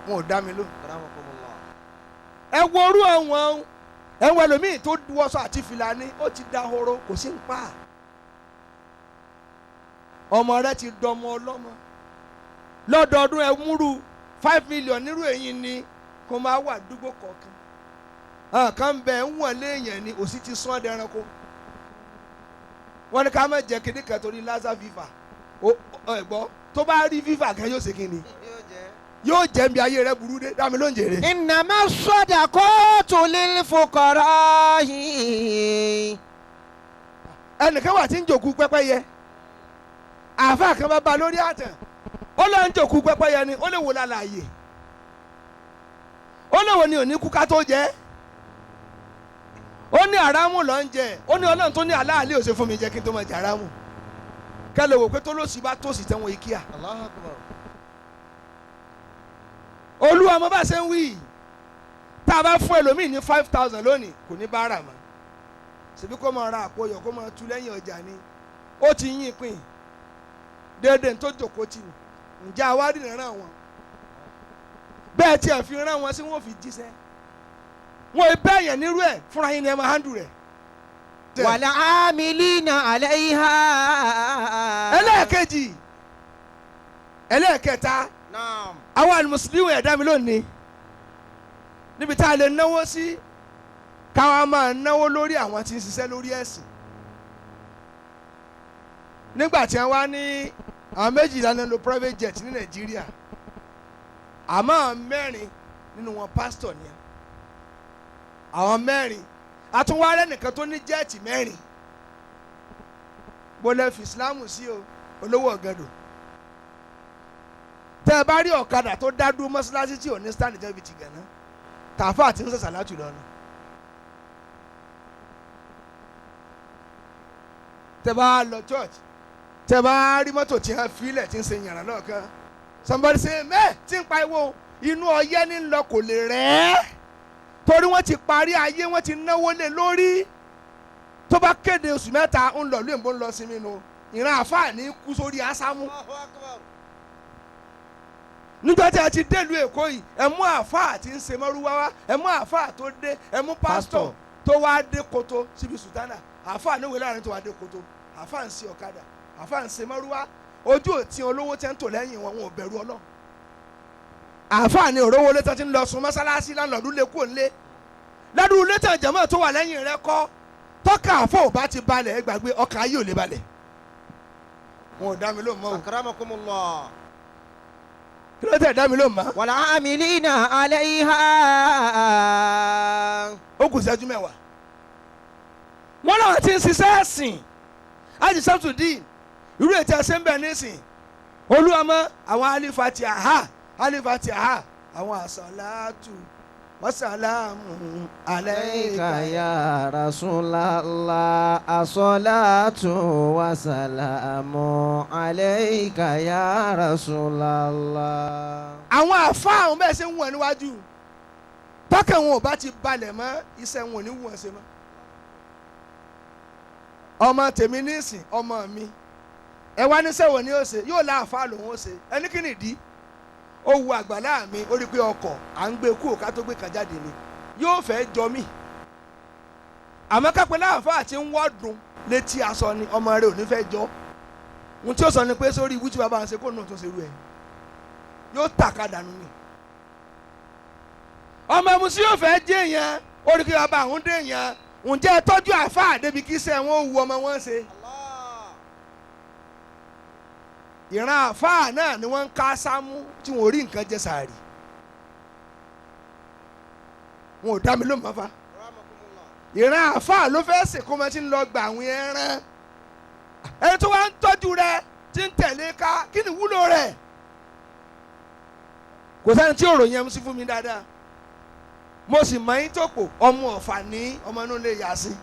Speaker 4: Wọn ò dá mi ló. Ẹ wo orú àwọn ẹ wọ ẹlòmíì tó wọṣọ àti fìlà ni ó ti dahoro kò sí ń pa. Ọmọ rẹ ti dọmọ ọlọ́mọ. Lọ́dọọdún ẹ múrú 5 million nírú èyí ni kó máa wà dúgbò kọ̀ọ̀kan. Àkàn bẹ̀ ń wọ̀n léèyàn ni òsì ti sún ọ́ dẹranko. Wọ́n ní ká má jẹ́ kíní kan torí Lassa fever. Ẹ gbọ́ tó bá rí fever kan yóò ṣe kíni yóò jẹ́ nbí ayé rẹ burú dé dámi ló ń jèrè.
Speaker 5: Innama sadaqatu lil fuqara'i.
Speaker 4: Ẹnìkan wà tí ń jòkú pẹ́pẹ́yẹ. Àáfàá kan bá ba lórí àtàn. Ó lọ ń jòkú pẹ́pẹ́yẹ ni ó lè wò lálàyé. Ó lè wò ní òní kú ká tó jẹ́. Ó ní àràmù lọ ń jẹ. Ó ní Ọlọ́run tó ní aláàlẹ́ ò ṣe fún mi jẹ́ kí n tó máa jẹ àràmù. Kẹ́lẹ́ wò pé tó lòsì bá tòsì tẹ́wọ̀n ikíà.
Speaker 5: Allahu Akbar.
Speaker 4: Olúwa mo bá ṣe ń wí tá a bá fún ẹlòmíì ní 5,000 lónìí kò ní bára mọ́. Ṣèbí kó máa ra àpò ọyọ̀ kó máa tú lẹ́yìn ọjà ni. Ó ti yín pín déédéé tó jòkó tì ní. Ǹjẹ́ àwárí ràn wọ́n? Bẹ́ẹ̀ tí ẹ̀ fi rán wọn sí wọn ò fi jíṣẹ́. Wọn ò bẹ́ẹ̀ yẹn nírú ẹ̀ fúnra yín ni ẹ máa handle rẹ̀.
Speaker 5: Wal amilina alayha.
Speaker 4: Ẹlẹ́ẹ̀kejì ẹlẹ́ẹ̀kẹta àwọn àlùmùsùlùmí ẹ̀dá mi lónìí níbi tá a lè náwó sí káwa máa náwó lórí àwọn tí ń ṣiṣẹ́ lórí ẹ̀sìn. Nígbà tí wọ́n wá ní àwọn méjìlá ní lo private jet ní Nàìjíríà, àmọ́ àwọn mẹ́rin nínú wọn pásítọ̀ ni àwọn mẹ́rin àtúnwárẹ́ nìkan tó ní jẹ́ẹ̀tì mẹ́rin. Bọ́lá fi Ìsìlámù sí o olówó ọ̀gẹ́dọ̀. Tẹ́ ẹ bá rí ọ̀kadà tó dá dúró mọ́ṣáláṣí tí ò ní stand jẹ́ ibi ti gànà tààfà àti ń sàṣà látù lọ́nà. Tẹ́ bá lọ church tẹ́ bá rí mọ́tò tí wọ́n filẹ̀ tí ń ṣe yàrá lọ́ọ̀kan somebody say mẹ́ẹ̀ tí ń pariwo inú ọyẹ́ ní lọ kò lè rẹ́ torí wọ́n ti parí ayé wọ́n ti náwó lé lórí. Tó bá kéde oṣù mẹ́ta ń lọ lóyìnbó ń lọ sinmi nu ìran àfáà ní kú sórí ásámú. Nígbà tí a ti délùú Èkó yìí ẹ mú àáfàá tí ń ṣe mọ́rúwá wá ẹ mú àáfàá tó dé ẹ mú pásítọ̀ tó wá dé koto síbi sùtánà àáfàá níwèé láàrin tó wá dé koto àáfàá ń ṣe ọ̀kadà àáfàá ń ṣe mọ́rúwá ojú òtí olówó tẹ́ ń tò lẹ́yìn wọn wọn ò bẹ̀rù Ọlọ́run. Àáfàá ni òrówó létí ti ń lọ sùn mọ́sálásí lánàá lé kúrò nílé ládùúgbò létí àjẹmọ́ tó wà lẹ́yìn rẹ kọ́ Tọ́ka àfọ̀ ò bá ti balẹ̀, ẹ gbàgbé, ọkàn ayé ò lè balẹ̀. Wọn ò dá mi lóhùn mọ́ o.
Speaker 5: Akramakumullah.
Speaker 4: Kí ló tẹ̀ dá mi lóhùn mọ́?
Speaker 5: Wal-amilina alayha.
Speaker 4: Ó kù ìṣẹ́jú 10. Wọ́n náà ti ń ṣiṣẹ́ ẹ̀sìn ájì Samsudeen, irú ètò ẹ̀sìn ń bẹ̀ nísìn olúwamọ́ àwọn alifati aha alifati aha àwọn àsàlátù wàsálàmù
Speaker 5: Alayka
Speaker 4: alayka
Speaker 5: ya Rasulallah, as-salatu wa salamu alayka ya Rasulallah.
Speaker 4: Àwọn àfa àwọn bẹ́ẹ̀ ṣe ń wọ̀n níwájú, tọ́kẹ̀ wọn ò bá ti balẹ̀ mọ́, iṣẹ́ wọn ò ní wù wọ́n ṣe mọ́. Ọmọ tèmi nísìn, ọmọ mi, ẹ wá níṣẹ́ wo ni ó ṣe, yóò lá àfa lòun ó ṣe. Ẹni kí nìdí? Ó wu àgbàlá mi, ó rí i pé ọkọ̀ à ń gbé kú òká tó gbé kan jáde ni yóò fẹ́ jọ mí. Àmọ́ kápẹ́ láàfáà àti ń wọ́dùn létí aṣọ ni ọmọ rẹ ò ní fẹ́ jọ. Ohun tí ó sọ ni pé sórí ibú tí bàbá ń ṣe kó nù tó ṣe rú ẹ, yóò tàka dànù ni. Ọmọ musu yóò fẹ́ jẹ́ èèyàn, ó rí i pé bàbá àwọn dé èèyàn. Ǹjẹ́ ẹ tọ́jú àáfàá débi kí iṣẹ́ wọn ó wu ọmọ wọn ṣe? Ìran àáfàá náà ni wọ́n ń ká sámú tí wọ́n ò rí nǹkan jẹ sàárì. Wọn ò dá mi lóhùn mọ́fà. Ìran àáfàá ló fẹ́ sìnkú mọ́ tí ń lọ gbà àwọn ẹran. Ẹni tó wá ń tọ́jú rẹ tí ń tẹ̀lé ká, kí ni wúlò rẹ̀? Kò sẹ́ni tí òròyìn ẹ̀ ń sí fún mi dáadáa. Mo sì mọ yín tó pò, ọmọ ọ̀fà ní ọmọ inú ilé yà sí,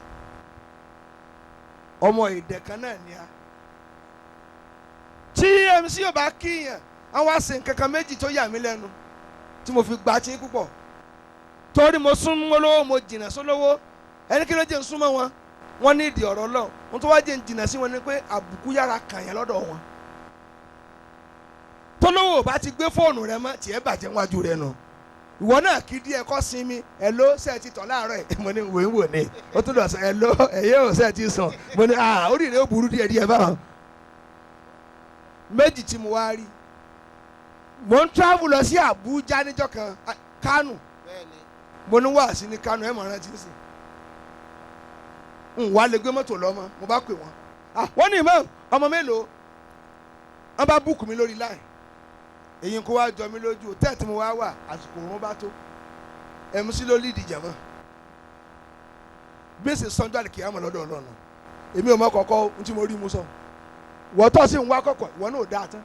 Speaker 4: ọmọ èdè kan náà ni a. Tí MC ò bá kíyàn, àwọn àṣẹ nǹkan kan méjì tó yà mí lẹ́nu tí mo fi gbà tí púpọ̀, torí mo sún mọ́ lówó, mo jìnnà sólówó. Ẹni kí ló jẹ́ ń súnmọ́ wọn? Wọ́n ní ìdí ọ̀rọ̀ lọ. Ohun tó wá jẹ́ ń jìnnà sí wọn ni pé àbùkù yára kàn yẹn lọ́dọ̀ wọn. Tólówó ò bá ti gbé fóònù rẹ mọ́, tiẹ̀ bàjẹ́ wájú rẹ nù. Ìwọ náà kí díẹ̀ kọ́ sinmi. Ẹ̀ ló ṣe ti tọ̀ láàárọ̀ ẹ̀? Mo ní wò ń wò ní ó tún lọ sọ ẹ̀ ló ẹ̀yẹ́ ò ṣe ti sàn. Mo ní orí rẹ̀ ó burú díẹ̀ díẹ̀ báwọn. Méjì tí mo wá rí, mo ń travel lọ sí Àbújá níjọ́ kan, Kánò. Mo ní wàásí ní Kánò, ẹ̀ mọ̀ rántí sí n wá lè gbé mọ́tò lọ́mọ. Mo bá pè wọ́n, wọ́n ní ìmọ̀ ọmọ mélòó wọ́n bá búùkù mi lórí láì. Èyí kó wá jọ mí lójú tẹ́ẹ̀tì mo wá wà, àsìkò òun bá tó MC ló lídìí jẹ̀mọ́ bí èsì sọ́njú àlìkìyàmọ̀ lọ́dọ̀ Ọlọ́run. Èmi ò mọ kọ̀kọ́ ohun tí mo rí mu sọ, wọ́n tọ́ sí ń wá kọ̀kọ̀, ìwọ náà ò dáa tán.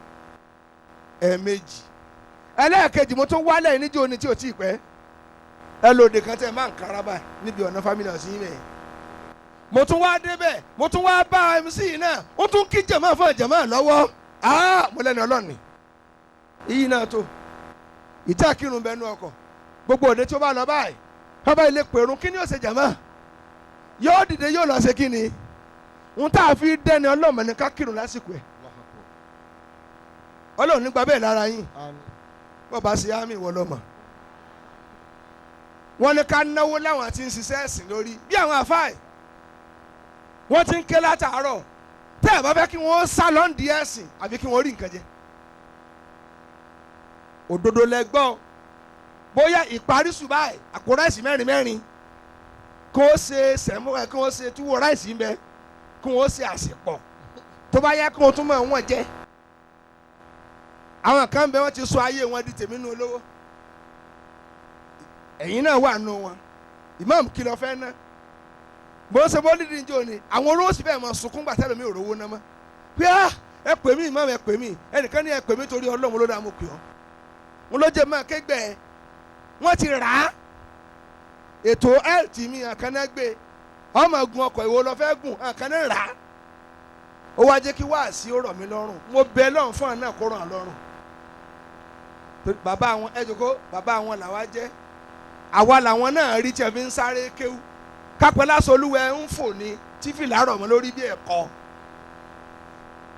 Speaker 4: Ẹ̀ẹ̀mejì ẹlẹ́ẹ̀kejì, mo tún wálẹ̀ níjó ni tí ò tí ì pẹ́. Ẹ lòdì kan tẹ́ ẹ máa ń kára báyìí níbi ọ̀nà family house yín bẹ́ẹ̀. Mo tún wá débẹ̀, mo tún wá bá MC náà, ó tún kí jẹ̀mọ́ fún jẹ̀mọ́ lọ́wọ́. Mo lẹ́nu Ọlọ́run iyì náà tó ìta kírun bẹnu ọkọ̀. Gbogbo òde tí ó bá lọ báyìí, bàbá ilé pèrún, kí ni ó ṣe jàmá? Yóò dìde, yóò lọ ṣe kí ni ń tá a fi dẹ́ni ọlọ́mọ ní ká kírun lásìkò ẹ̀. Ọlọ́run nígbà bẹ́ẹ̀ lára yín, bọ́ba ṣe ámì ìwọ lọ́mọ. Wọ́n ní ká náwó láwọn tí ń ṣiṣẹ́ ẹ̀sìn lórí bí àwọn àfáì wọ́n ti ń ké látàárọ̀. Tẹ́ ẹ̀ bá fẹ́ kí wọ́n sá lọ́ǹdí ẹ̀sìn àbí kí wọ́n rí nǹkan jẹ, òdodo lẹ́gbọ́n. Bóyá ìparí ṣùgbọ́n àpò ráìsì mẹ́rin mẹ́rin, kó o ṣe sẹ̀mú ẹ̀, kó o ṣe túwó ráìsì ń bẹ, kó o ṣe àṣepọ̀, tó bá yẹ kó o tún mọ̀ wọ́n jẹ. Àwọn kan bẹ, wọ́n ti sọ ayé wọn di tèmi nù olówó. Ẹ̀yin náà wà nù wọn. Imam kìlọ̀ fẹ́ ná bó ṣe bó dídì ń jò ní àwọn olówó sì bẹ́ẹ̀ mọ̀ sunkún gbà tẹ́lẹ̀ mi ò rówó ná mọ́ pé á ẹ pè mí imam, ẹ pè mí. Ẹnìkan ní ẹ pè mí torí Ọlọ́run ló dá mo pè ọ́. Wọn ló jẹ máa kégbẹ ẹ. Wọn ti rà á ètò health mi àkànná gbé ọmọ gun ọkọ̀ ìwọ lọ fẹ́ gùn àkànná rà á. Ó wá jẹ́ kí wáàsí ó rọ̀ mí lọ́rùn. Mo bẹ lọ́run fún àná kó ràn án lọ́rùn. Bàbá àwọn ẹ jòkó, bàbá àwọn làwa jẹ́, àwa làwọn náà rí tí a fi ń sáré kéwú. Kápẹ́ lásán olúwẹ̀ ń fò ní tí fìlà rọ̀ mọ́ lórí bí ẹ̀kọ́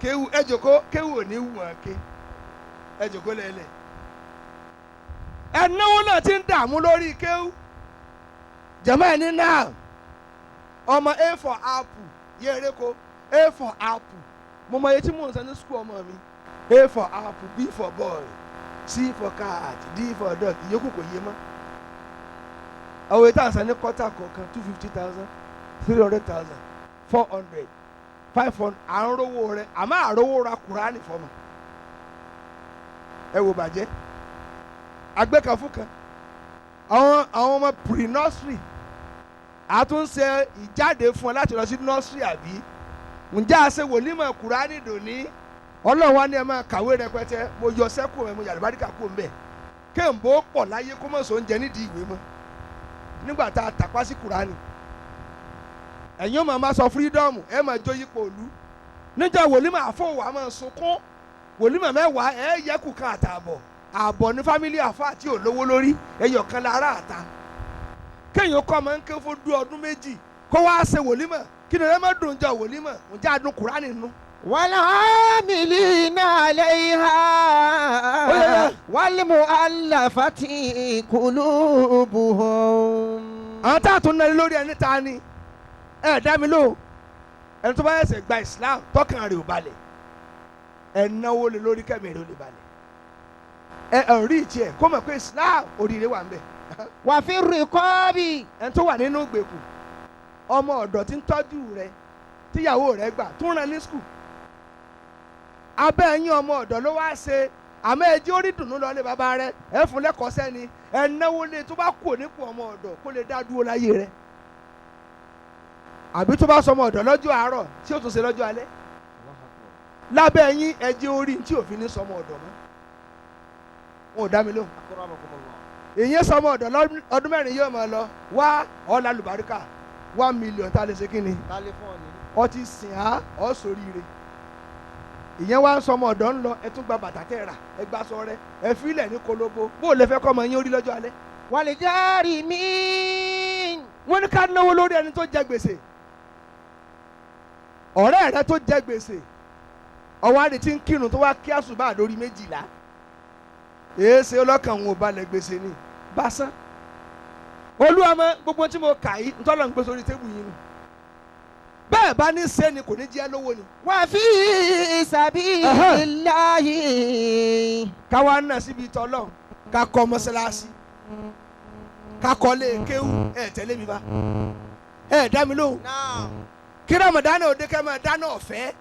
Speaker 4: kéwú. Ẹ jòkó, kéwú ò ní wù wọ́n ké. Ẹ jòkó lẹ́lẹ̀. Ẹnáwó náà ti ń dààmú lórí kéwú jẹ̀mọ́ ẹ̀ ní náà. Ọmọ A for apple yé ereko, A for apple. Mo mọ iye tí mò ń san ní sukuu ọmọ mi. A for apple, B for boy, C for cat, D for dog, ìyókù kò yé mọ́. Àwọn ètò àṣà ní kọ́tà kọ̀ọ̀kan 250,000. 300,000, 400, 500, à ń rówó rẹ àmọ́ àrówó ra Kùránì fọmọ. Ẹ wò bàjẹ́ agbẹ́kan fún kan àwọn ọmọ pre-nursery àtúnṣe ìjáde fún ọ láti lọ sí nursery àbí ǹjẹ́ àṣẹ wòlímọ̀ Kùránì dòní Ọlọ́run wa ni ẹ máa kàwé rẹpẹtẹ mo yọ sẹ́kù ẹ mo yàrá bàdíkà kú mbẹ kéèmbó pọ̀ láyé kó mọ̀ sóúnjẹ nídìí ìwé mọ́ nígbà tá a tàpá sí Kùránì ẹ̀yin ó máa sọ fírídọ́ọ̀mù ẹ máa jó yípo òlu níjọ́ wòlímọ̀ àfọwọ́ máa sunkún wòlímọ̀ mẹ́wàá ẹ yẹ́kù kan àtààbọ̀ àbọ̀ ní fámílì àfa àti olówó lórí ẹyọ kan lára àta kéèyàn kọ́ máa ń ké fún dú ọdún méjì kó wá ṣe wòlímọ̀ kí ni ẹ má dùn jọ wòlímọ̀ ǹjẹ́ àdùn Kùránì nù.
Speaker 5: والعاملين عليها والمؤلفة قلوبهم.
Speaker 4: Àwọn tá a tún náà lórí ẹni ta ni ẹ dá mi lóhùn ẹni tó bá ẹsẹ̀ gba Islam tọkàn rẹ̀ ò balẹ̀ ẹ náwó lé lórí kẹ́mi rẹ̀ ò lè balẹ̀ ẹ ẹ rí ìtì ẹ kó mọ̀ pé Islam oríire wà ń bẹ̀.
Speaker 5: وفي الرقاب.
Speaker 4: Ẹni tó wà nínú ìgbèkùn ọmọ ọ̀dọ̀ tí ń tọ́jú rẹ tíyàwó rẹ gbà tún rán ní skul abẹ́ ẹ̀yìn ọmọ ọ̀dọ̀ ló wá ṣe àmọ́ ẹ jẹ́ orí dùnú lọ lé bàbá rẹ ẹ fún lẹ́kọ̀ọ́ sẹ́ni ẹ náwó lé tó bá kú nípò ọmọ ọ̀dọ̀ kó lè dá dúró láyé rẹ àbí tó bá sọ ọmọ ọ̀dọ̀ lọ́jọ́ àárọ̀ tí ó tún ṣe lọ́jọ́ alẹ́ lábẹ́ ẹ̀yìn ẹ jẹ́ orí tí òfin ní sọmọ ọ̀dọ̀ mọ́ wọn ò dá mi lóhùn. Èyí sọmọ ọ̀dọ̀ ọdún mẹ́rin yóò máa lọ wá ọ̀la lùbáríkà 1 million tá a lè ṣe kí ni ọ ti sìn á ọ sóríire ìyẹn wá ń sọmọ ọ̀dọ̀ ń lọ ẹ tún gba bàtà tẹ́ rà ẹ gba sọ rẹ ẹ filẹ̀ ní kolobo bó o lè fẹ́ kọ́ ọmọ yín orí lọ́jọ́ alẹ́.
Speaker 5: والجارمين.
Speaker 4: Wọ́n ní ká náwó lórí ẹni tó jẹ gbèsè ọ̀rẹ́ rẹ tó jẹ gbèsè ọwọ́ àdè tí ń kírun tó wá kí àsùbá lórí 12 èéṣe ọlọ́kàn òun ò balẹ̀ gbèsè ni bá san olúwa mọ gbogbo tí mo kà yìí ntọ́lọ̀ ń gbé sórí tébù yìí nù bẹ́ẹ̀ bá ní sẹ́ni kò ní jẹ́ lówó ni.
Speaker 5: وفي سبيل الله.
Speaker 4: Káwa náà síbi tọ́lọ̀ ká kọ́ mọ́sálásí ká kọ́ lé kéwú ẹ̀ tẹ́lẹ̀ mi bá ẹ̀ dá mi lóhùn. Kí Ramadan òde kẹ́ máa dáná ọ̀fẹ́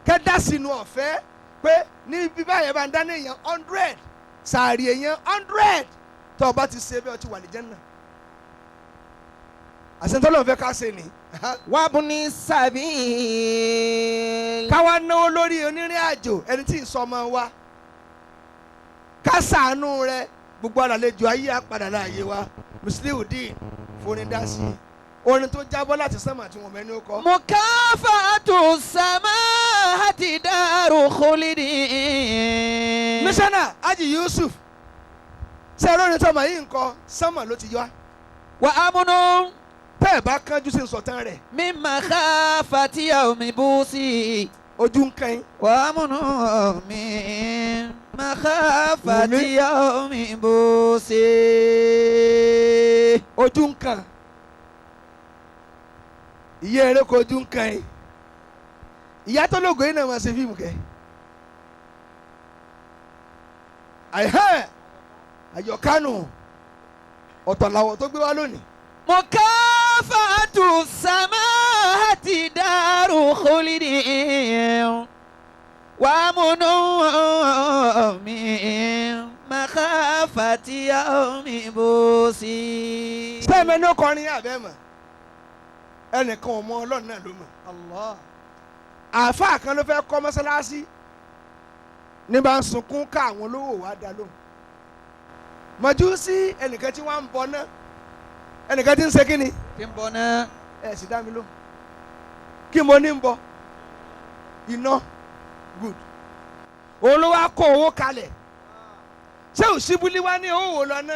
Speaker 4: kẹ́ dá sínú ọ̀fẹ́ pé ní bíbá yẹn bá ń dáná èèyàn 100 sàárì èèyàn 100 tó o bá ti ṣe bẹ́ẹ̀ o ti wà ní Jánnà. Àṣetọ́lọ́ fẹ́ ká ṣe ni.
Speaker 5: وابن السبيل.
Speaker 4: Káwa náwó lórí onírìn àjò ẹni tí ì sọmọ wa ká ṣàánú rẹ gbogbo àlàlejò ayé àpàdà láàyè wa Musliudeen fonidasi orin tó jábọ́ láti sánmà tí wọ́n mẹ́ni ó kọ́.
Speaker 2: مكافأة السماحة دار خلد.
Speaker 4: Mísánà Haji Yusuf ṣe lórin tọmọ yìí nǹkan sánmà ló ti yọ á
Speaker 2: وأمن
Speaker 4: tẹ́ ẹ̀ bá kánjú sí nsọ̀tàn rẹ̀
Speaker 2: من مخافة يوم بوسي.
Speaker 4: ojú ń kẹ́yìn.
Speaker 2: وأمن من مخافة يوم بوسي.
Speaker 4: Ojú ń kàn ìyá eré ko ojú ń kàn yín ìyá tó lógo yín náà máa ṣe fíìmù kẹ àyè àyọkánù ọ̀tọ̀ làwọ̀ tó gbé wá lónìí.
Speaker 2: مكافأة السماحة دار خلد وأمن من مخافة يوم بوسي.
Speaker 4: Sẹ́mi ní ọkọrin abẹ́ mọ̀ ẹnìkan ò mọ Ọlọ́run náà ló mọ̀. Àáfàá kan ló fẹ́ kọ́ mọ́sálásí ní bá ń sunkún ká àwọn olówó wa dá lóhùn. Mọ̀jú sí ẹnìkan tí wọ́n ń bọ náà ẹnìkan tí ń ṣe kíni
Speaker 2: Kí n bọ̀ náà.
Speaker 4: ẹ sì dá mi lóhùn kí mo ní ń bọ iná good òun ló wá kó owó kalẹ̀ ṣé òṣìbúlí wá ní owó lọ ná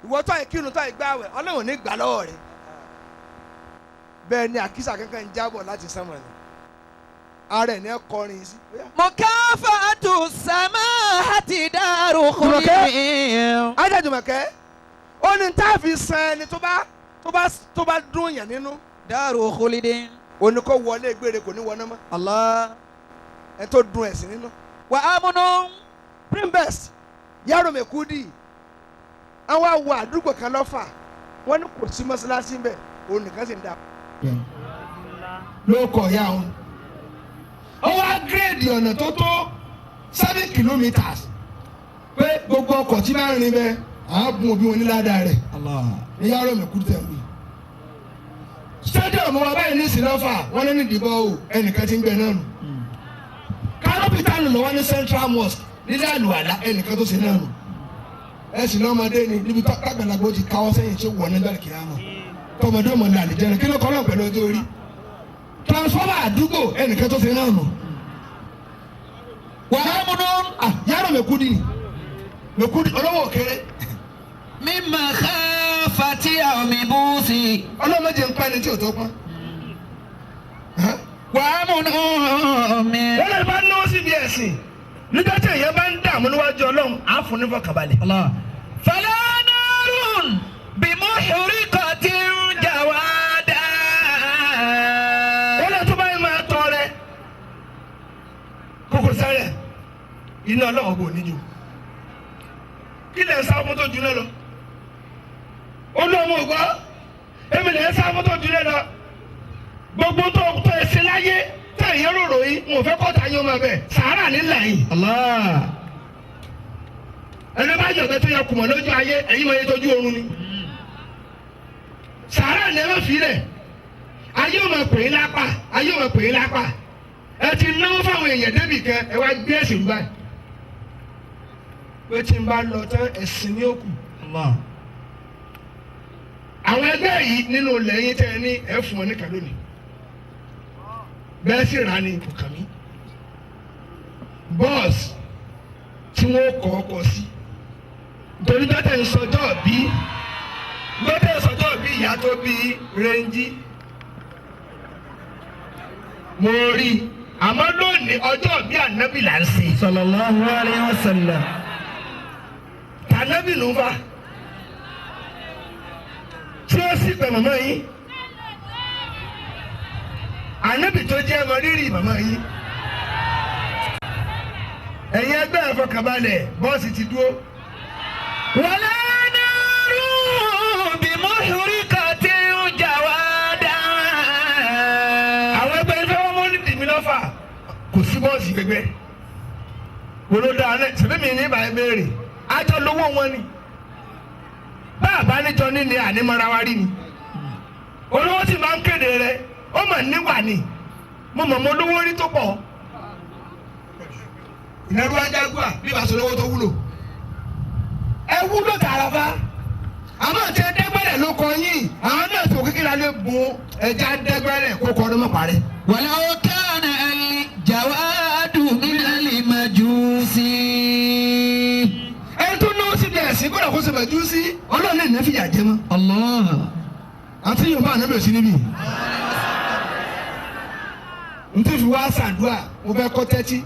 Speaker 4: ìwọ tó àìkírun tó àìgbààwẹ̀ Ọlọ́run ní gbà lọ́wọ́ rẹ̀ bẹ́ẹ̀ ni àkísà kankan ń jábọ̀ láti sánmọ̀ ni ara ẹ̀ ní ẹ kọrin sí.
Speaker 2: مكافأة السماحة دار خلد.
Speaker 4: Ajájùmọ̀kẹ́ ó ní tá a fi san ẹni tó bá tó bá tó bá dún yàn nínú
Speaker 2: دار خلد.
Speaker 4: ó ní kó wọlé gbére kò ní wọná mọ́
Speaker 2: الله.
Speaker 4: ẹni tó dún ẹ̀sìn nínú.
Speaker 2: وأمن
Speaker 4: Primbest Yaro Mekudi àwọn awọ àdúgbò kan lọ́fà wọ́n ní kò sí mọ́ṣáláṣí ń bẹ̀ òun nìkan sì ń dà. Ló kọ̀ ya wọn. Ó wá gírèdì ọ̀nà tó tó 7 kilometers pé gbogbo ọkọ̀ tí máa ń rin bẹ́ẹ̀ à á gun òbí wọn ní ládàá rẹ̀ ní yàrá mi kúrú tẹ̀ wí. Stadium wa báyìí ní sinọ́fà wọ́n ní ìdìbò o ẹnìkan ti ń gbẹ náà nù. Kánópì tánu lọ́wọ́ ní Central Mosque nílẹ̀ àlùwàlá ẹnìkan tó ṣe náà nù. Ẹ sì lọ́mọdé ni níbi tágbàlagbó ti káwọ́ sẹ́yìn tí ó wọ̀ nígbà kìámà. Tọmọdé ọmọ ní àlìjẹrẹ kí ló kọ́ náà pẹ̀lú ọjọ́ orí. Transformer àdúgbò ẹnìkan tó ṣe náà nù. Wàhálà múnú yàrá mẹ́kúdì mẹ́kúdì olówó kéré.
Speaker 7: Mímọ̀ káfàtì àmì bùsì.
Speaker 4: Ọlọ́mọdé ń pa ẹni tí ò tó pọ́n.
Speaker 7: Wàá múnú mi.
Speaker 4: Wọ́n lè bá náwó síbi ẹ̀sìn nígbà tí èèyàn bá ń dààmú níwájú Ọlọ́run á fún ní fọkànbalẹ̀.
Speaker 7: Fala narun bimuhriqatin jawada.
Speaker 4: Wọ́n lè tó báyìí máa tọ́ rẹ kókó sẹ́rẹ̀ iná Ọlọ́run kò ní jù. Kí lè sá fún tó jù náà lọ? Olú ọmọ ògbọ́ èmi lè sá fún tó jù náà lọ. Gbogbo tó tó ẹsẹ̀ láyé tẹ̀ ẹ̀yẹ́ rorò yìí n ò fẹ́ kọ́ta yín ọmọ bẹ̀ sàárà nílà yìí. Ẹni bá yọ̀gbẹ́ tó yẹ kùmọ̀ lójú ayé ẹ̀yin máa yẹ tójú oorun ni. Sàárà ni ẹ má fi lẹ̀. Ayé ò máa pè é lápá ayé ò máa pè é lápá. Ẹ ti náwó fáwọn èèyàn débì kan ẹ wá gbé ẹ̀sìn rúbáyìí. Pé tí n bá lọ tán ẹ̀sìn ní òkú. Àwọn ẹgbẹ́ yìí nínú ilẹ̀ yín tẹ́ ẹ ní ẹ fún wọn ní kàlónì. Bẹ́ẹ̀ sì rà ní kò kàn mí. Bọ́ọ̀sì tí wọ́n kọ́ ọkọ̀ sí. Torí dọ́tẹ̀ ń sọjọ́ bí dọ́tẹ̀ ń sọjọ́ bí ìyá tó bí Rẹ́njí. Mo rí i àmọ́ lónìí ọjọ́ bí ànábì là ń ṣe.
Speaker 7: Sallallahu alayhi wa sallam.
Speaker 4: Tànábì ló ń fa. Tí ó sì pẹ̀ màmá yín. Ànábì tó jẹ́ ọmọ rírì màmá yín. Ẹ̀yin ẹgbẹ́ ẹ̀fọkànbalẹ̀ bọ́ọ̀sì ti dúró.
Speaker 7: Wala narun bimuhriqatin jawada.
Speaker 4: Àwọn ẹgbẹ́ ifẹ̀ wọn mú ní dìmí lọ́fà kò sí bọ́ọ̀sì gbẹgbẹ́. Wòlódà alẹ́ sẹ́mi mi ní ìbáyé béèrè. Àjọ lówó wọn ni. Báàbá níjọ níní ànímọ́ra wa rí ni. Olówó sì máa ń kéde rẹ̀ ó mọ̀ níwà ni. Mo mọ̀ mọ́ olówó rí tó pọ̀. Ìnáwó ajágúà bí bàṣọ lówó tó wúlò. Ẹ wúlò tààrà fa. Àmọ́ àti ẹ̀ẹ́dẹ́gbẹ̀rẹ̀ ló kọ yín. Àwọn náà tó kékeré alẹ́ bùn ẹja dẹ́gbẹ̀rẹ̀ kó kọ́ ọdún mọ́ parẹ́.
Speaker 7: Walau kana al-jawadu minal majusi.
Speaker 4: Ẹni tó náwó síbi ẹ̀sìn kódà kó ṣe màjúsí Ọlọ́run lè ní fìyà jẹ mọ́.
Speaker 7: Allah.
Speaker 4: Àti Yorùbá àná bẹ̀rẹ̀ sí níbí. N tí fi wá sàdúà mo fẹ́ kọ́ tẹ́tí.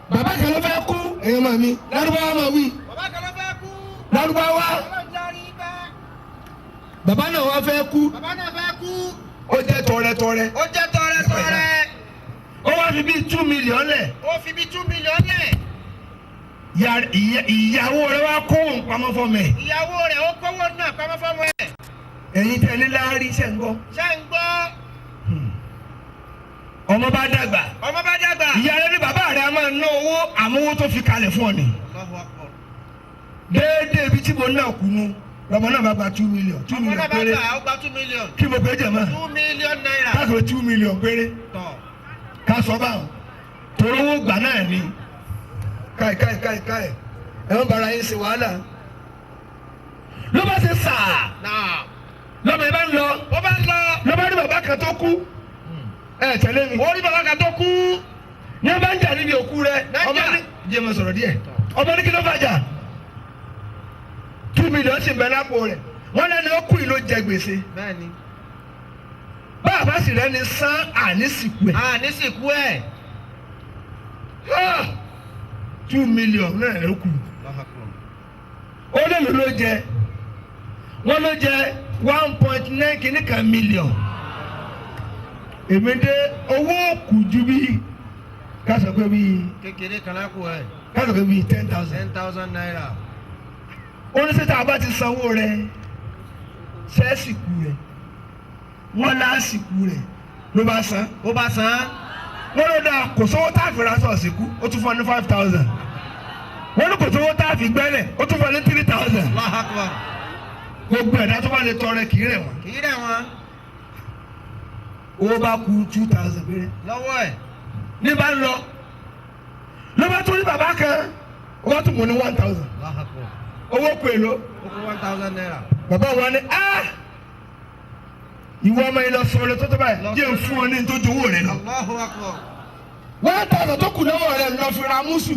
Speaker 4: Bàbá kan ló fẹ́ kú èèyàn máa mi Lárúbáwá máa wí.
Speaker 5: Bàbá kan ló fẹ́ kú.
Speaker 4: Lárúbáwá
Speaker 5: Ọlọ́run járí bá.
Speaker 4: bàbá náà wá fẹ́ kú
Speaker 5: Bàbá náà fẹ́ kú.
Speaker 4: ó jẹ́ tọrẹtọrẹ.
Speaker 5: Ó jẹ́ tọrẹtọrẹ.
Speaker 4: Ó wá fi bíi 2 million lẹ̀.
Speaker 5: Ó fi bíi 2 million lẹ̀.
Speaker 4: Ìyàwó rẹ̀ wá kó òun pamọ́ fọ́mọ ẹ̀.
Speaker 5: Ìyàwó rẹ̀ ó kówó náà pamọ́ fọ́mọ ẹ̀.
Speaker 4: Ẹ̀yin tẹ́ ní láárí ṣe ń gbọ́.
Speaker 5: Ṣé ń gbọ́?
Speaker 4: Ọmọ bá dàgbà.
Speaker 5: Ọmọ bá dàgbà.
Speaker 4: Ìyá rẹ̀ ní bàbá rẹ̀ a máa ná owó àmówó tó fi kalẹ̀ fún ọ ni.
Speaker 5: Allahu Akbar.
Speaker 4: Déédéé ibi tí mo náà kú nu lọmọ náà bá gba 2 million 2
Speaker 5: Ọmọ
Speaker 4: million
Speaker 5: náà bá
Speaker 4: péré.
Speaker 5: gbà ó gba 2 million.
Speaker 4: Kí mo pè é jẹ̀ mọ́?
Speaker 5: 2 million naira.
Speaker 4: Káàkiri 2 million péré.
Speaker 5: Tọ̀.
Speaker 4: Ká sọ báwọn. Torí owó gbà náà ni. Káì káì káì káì. Ẹ ń bara yín ṣe wàhálà. Ló bá ṣe sàá.
Speaker 5: Náà.
Speaker 4: Lọ́mọ ẹ bá ń lọ.
Speaker 5: Ó bá ń lọ.
Speaker 4: Ló bá rí bàbá kan tó kú. Ẹ tẹ̀lé mi.
Speaker 5: Ó rí bàbá kan tó kú.
Speaker 4: Ní ẹ bá ń jà níbi òkú rẹ.
Speaker 5: Nájà.
Speaker 4: Ọmọ ní jẹ́ mo sọ̀rọ̀ díẹ̀. Ọmọ ní kí ló fàjà? 2 million sì ń bẹ lápò rẹ̀. Wọ́n lẹ́nu ó kú ìlú jẹ gbèsè.
Speaker 5: Bẹ́ẹ̀ni.
Speaker 4: Bàbá sì rẹ́ni sán àní sìnkú ẹ̀.
Speaker 5: À ní sìnkú ẹ̀.
Speaker 4: 2 million náà ló kù.
Speaker 5: Allahu Akbar.
Speaker 4: Ó lè ló jẹ. Wọ́n ló jẹ 1.9 kìíní kan million. Èmi dé owó kù ju bí ká sọ pé bí
Speaker 5: Kékeré kan lápò ẹ̀.
Speaker 4: ká sọ pé bí 10,000.
Speaker 5: 10,000 naira.
Speaker 4: Ó ní sẹ́tà bá ti sanwó rẹ̀ sẹ́ẹ̀sì kù rẹ̀. Wọ́n lásìkò rẹ̀ ló bá san.
Speaker 5: Ó bá san.
Speaker 4: Wọ́n ló dáa kò sówó tá a fi ra sọ̀ọ̀sì kú, ó tún fún ọ ní 5,000. Wọ́n ní kò sówó tá a fi gbẹ́lẹ̀, ó tún fún ọ ní 3,000.
Speaker 5: Allahu Akbar.
Speaker 4: Gbogbo ẹ̀dá tó bá lè tọrẹ kì í rẹ̀ wọ́n.
Speaker 5: Kì í rẹ̀ wọ́n.
Speaker 4: Owó bá kú 2,000 péré.
Speaker 5: Lọ́wọ́ ẹ̀.
Speaker 4: Ní bá ń lọ ló bá tún ní bàbá kan, ó bá tún mú ní 1,000.
Speaker 5: Allahu Akbar.
Speaker 4: Owó kù èlò.
Speaker 5: Ó kú 1,000 naira.
Speaker 4: Bàbá wa ni a ìwọ ọmọ yìí lọ sọ ọ tó tó báyìí jẹ́ ń fún ọ ní tó ju owó rẹ lọ.
Speaker 5: Allahu Akbar.
Speaker 4: 1,000 tó kù lọ́wọ́ rẹ lọ fi ra mùsù.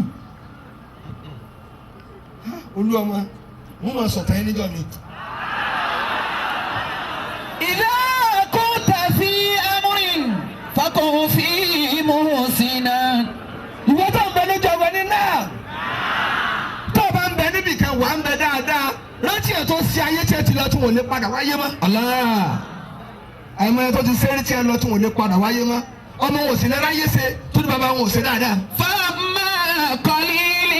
Speaker 4: Olú ọmọ mo máa sọ̀tàn yín níjọ́ mi.
Speaker 7: إذا كنت في أمر فكن فيه محسنا.
Speaker 4: Ìwọ tó ń bẹ lójú ọgbẹ ní náà tó o bá ń bẹ níbì kan wà ń bẹ dáadáa rántí ẹ̀ tó ṣe ayé tí ẹ ti lọ tí wọn ò lè padà wáyé mọ́. Allah àìmọ̀ ẹ̀ tó ti ṣeré tí ẹ lọ tí wọn ò lè padà wáyé mọ́ ọmọ wọn ò sì lè ráyé ṣe tó ní bàbá wọn ò ṣe dáadáa.
Speaker 7: فأما قليل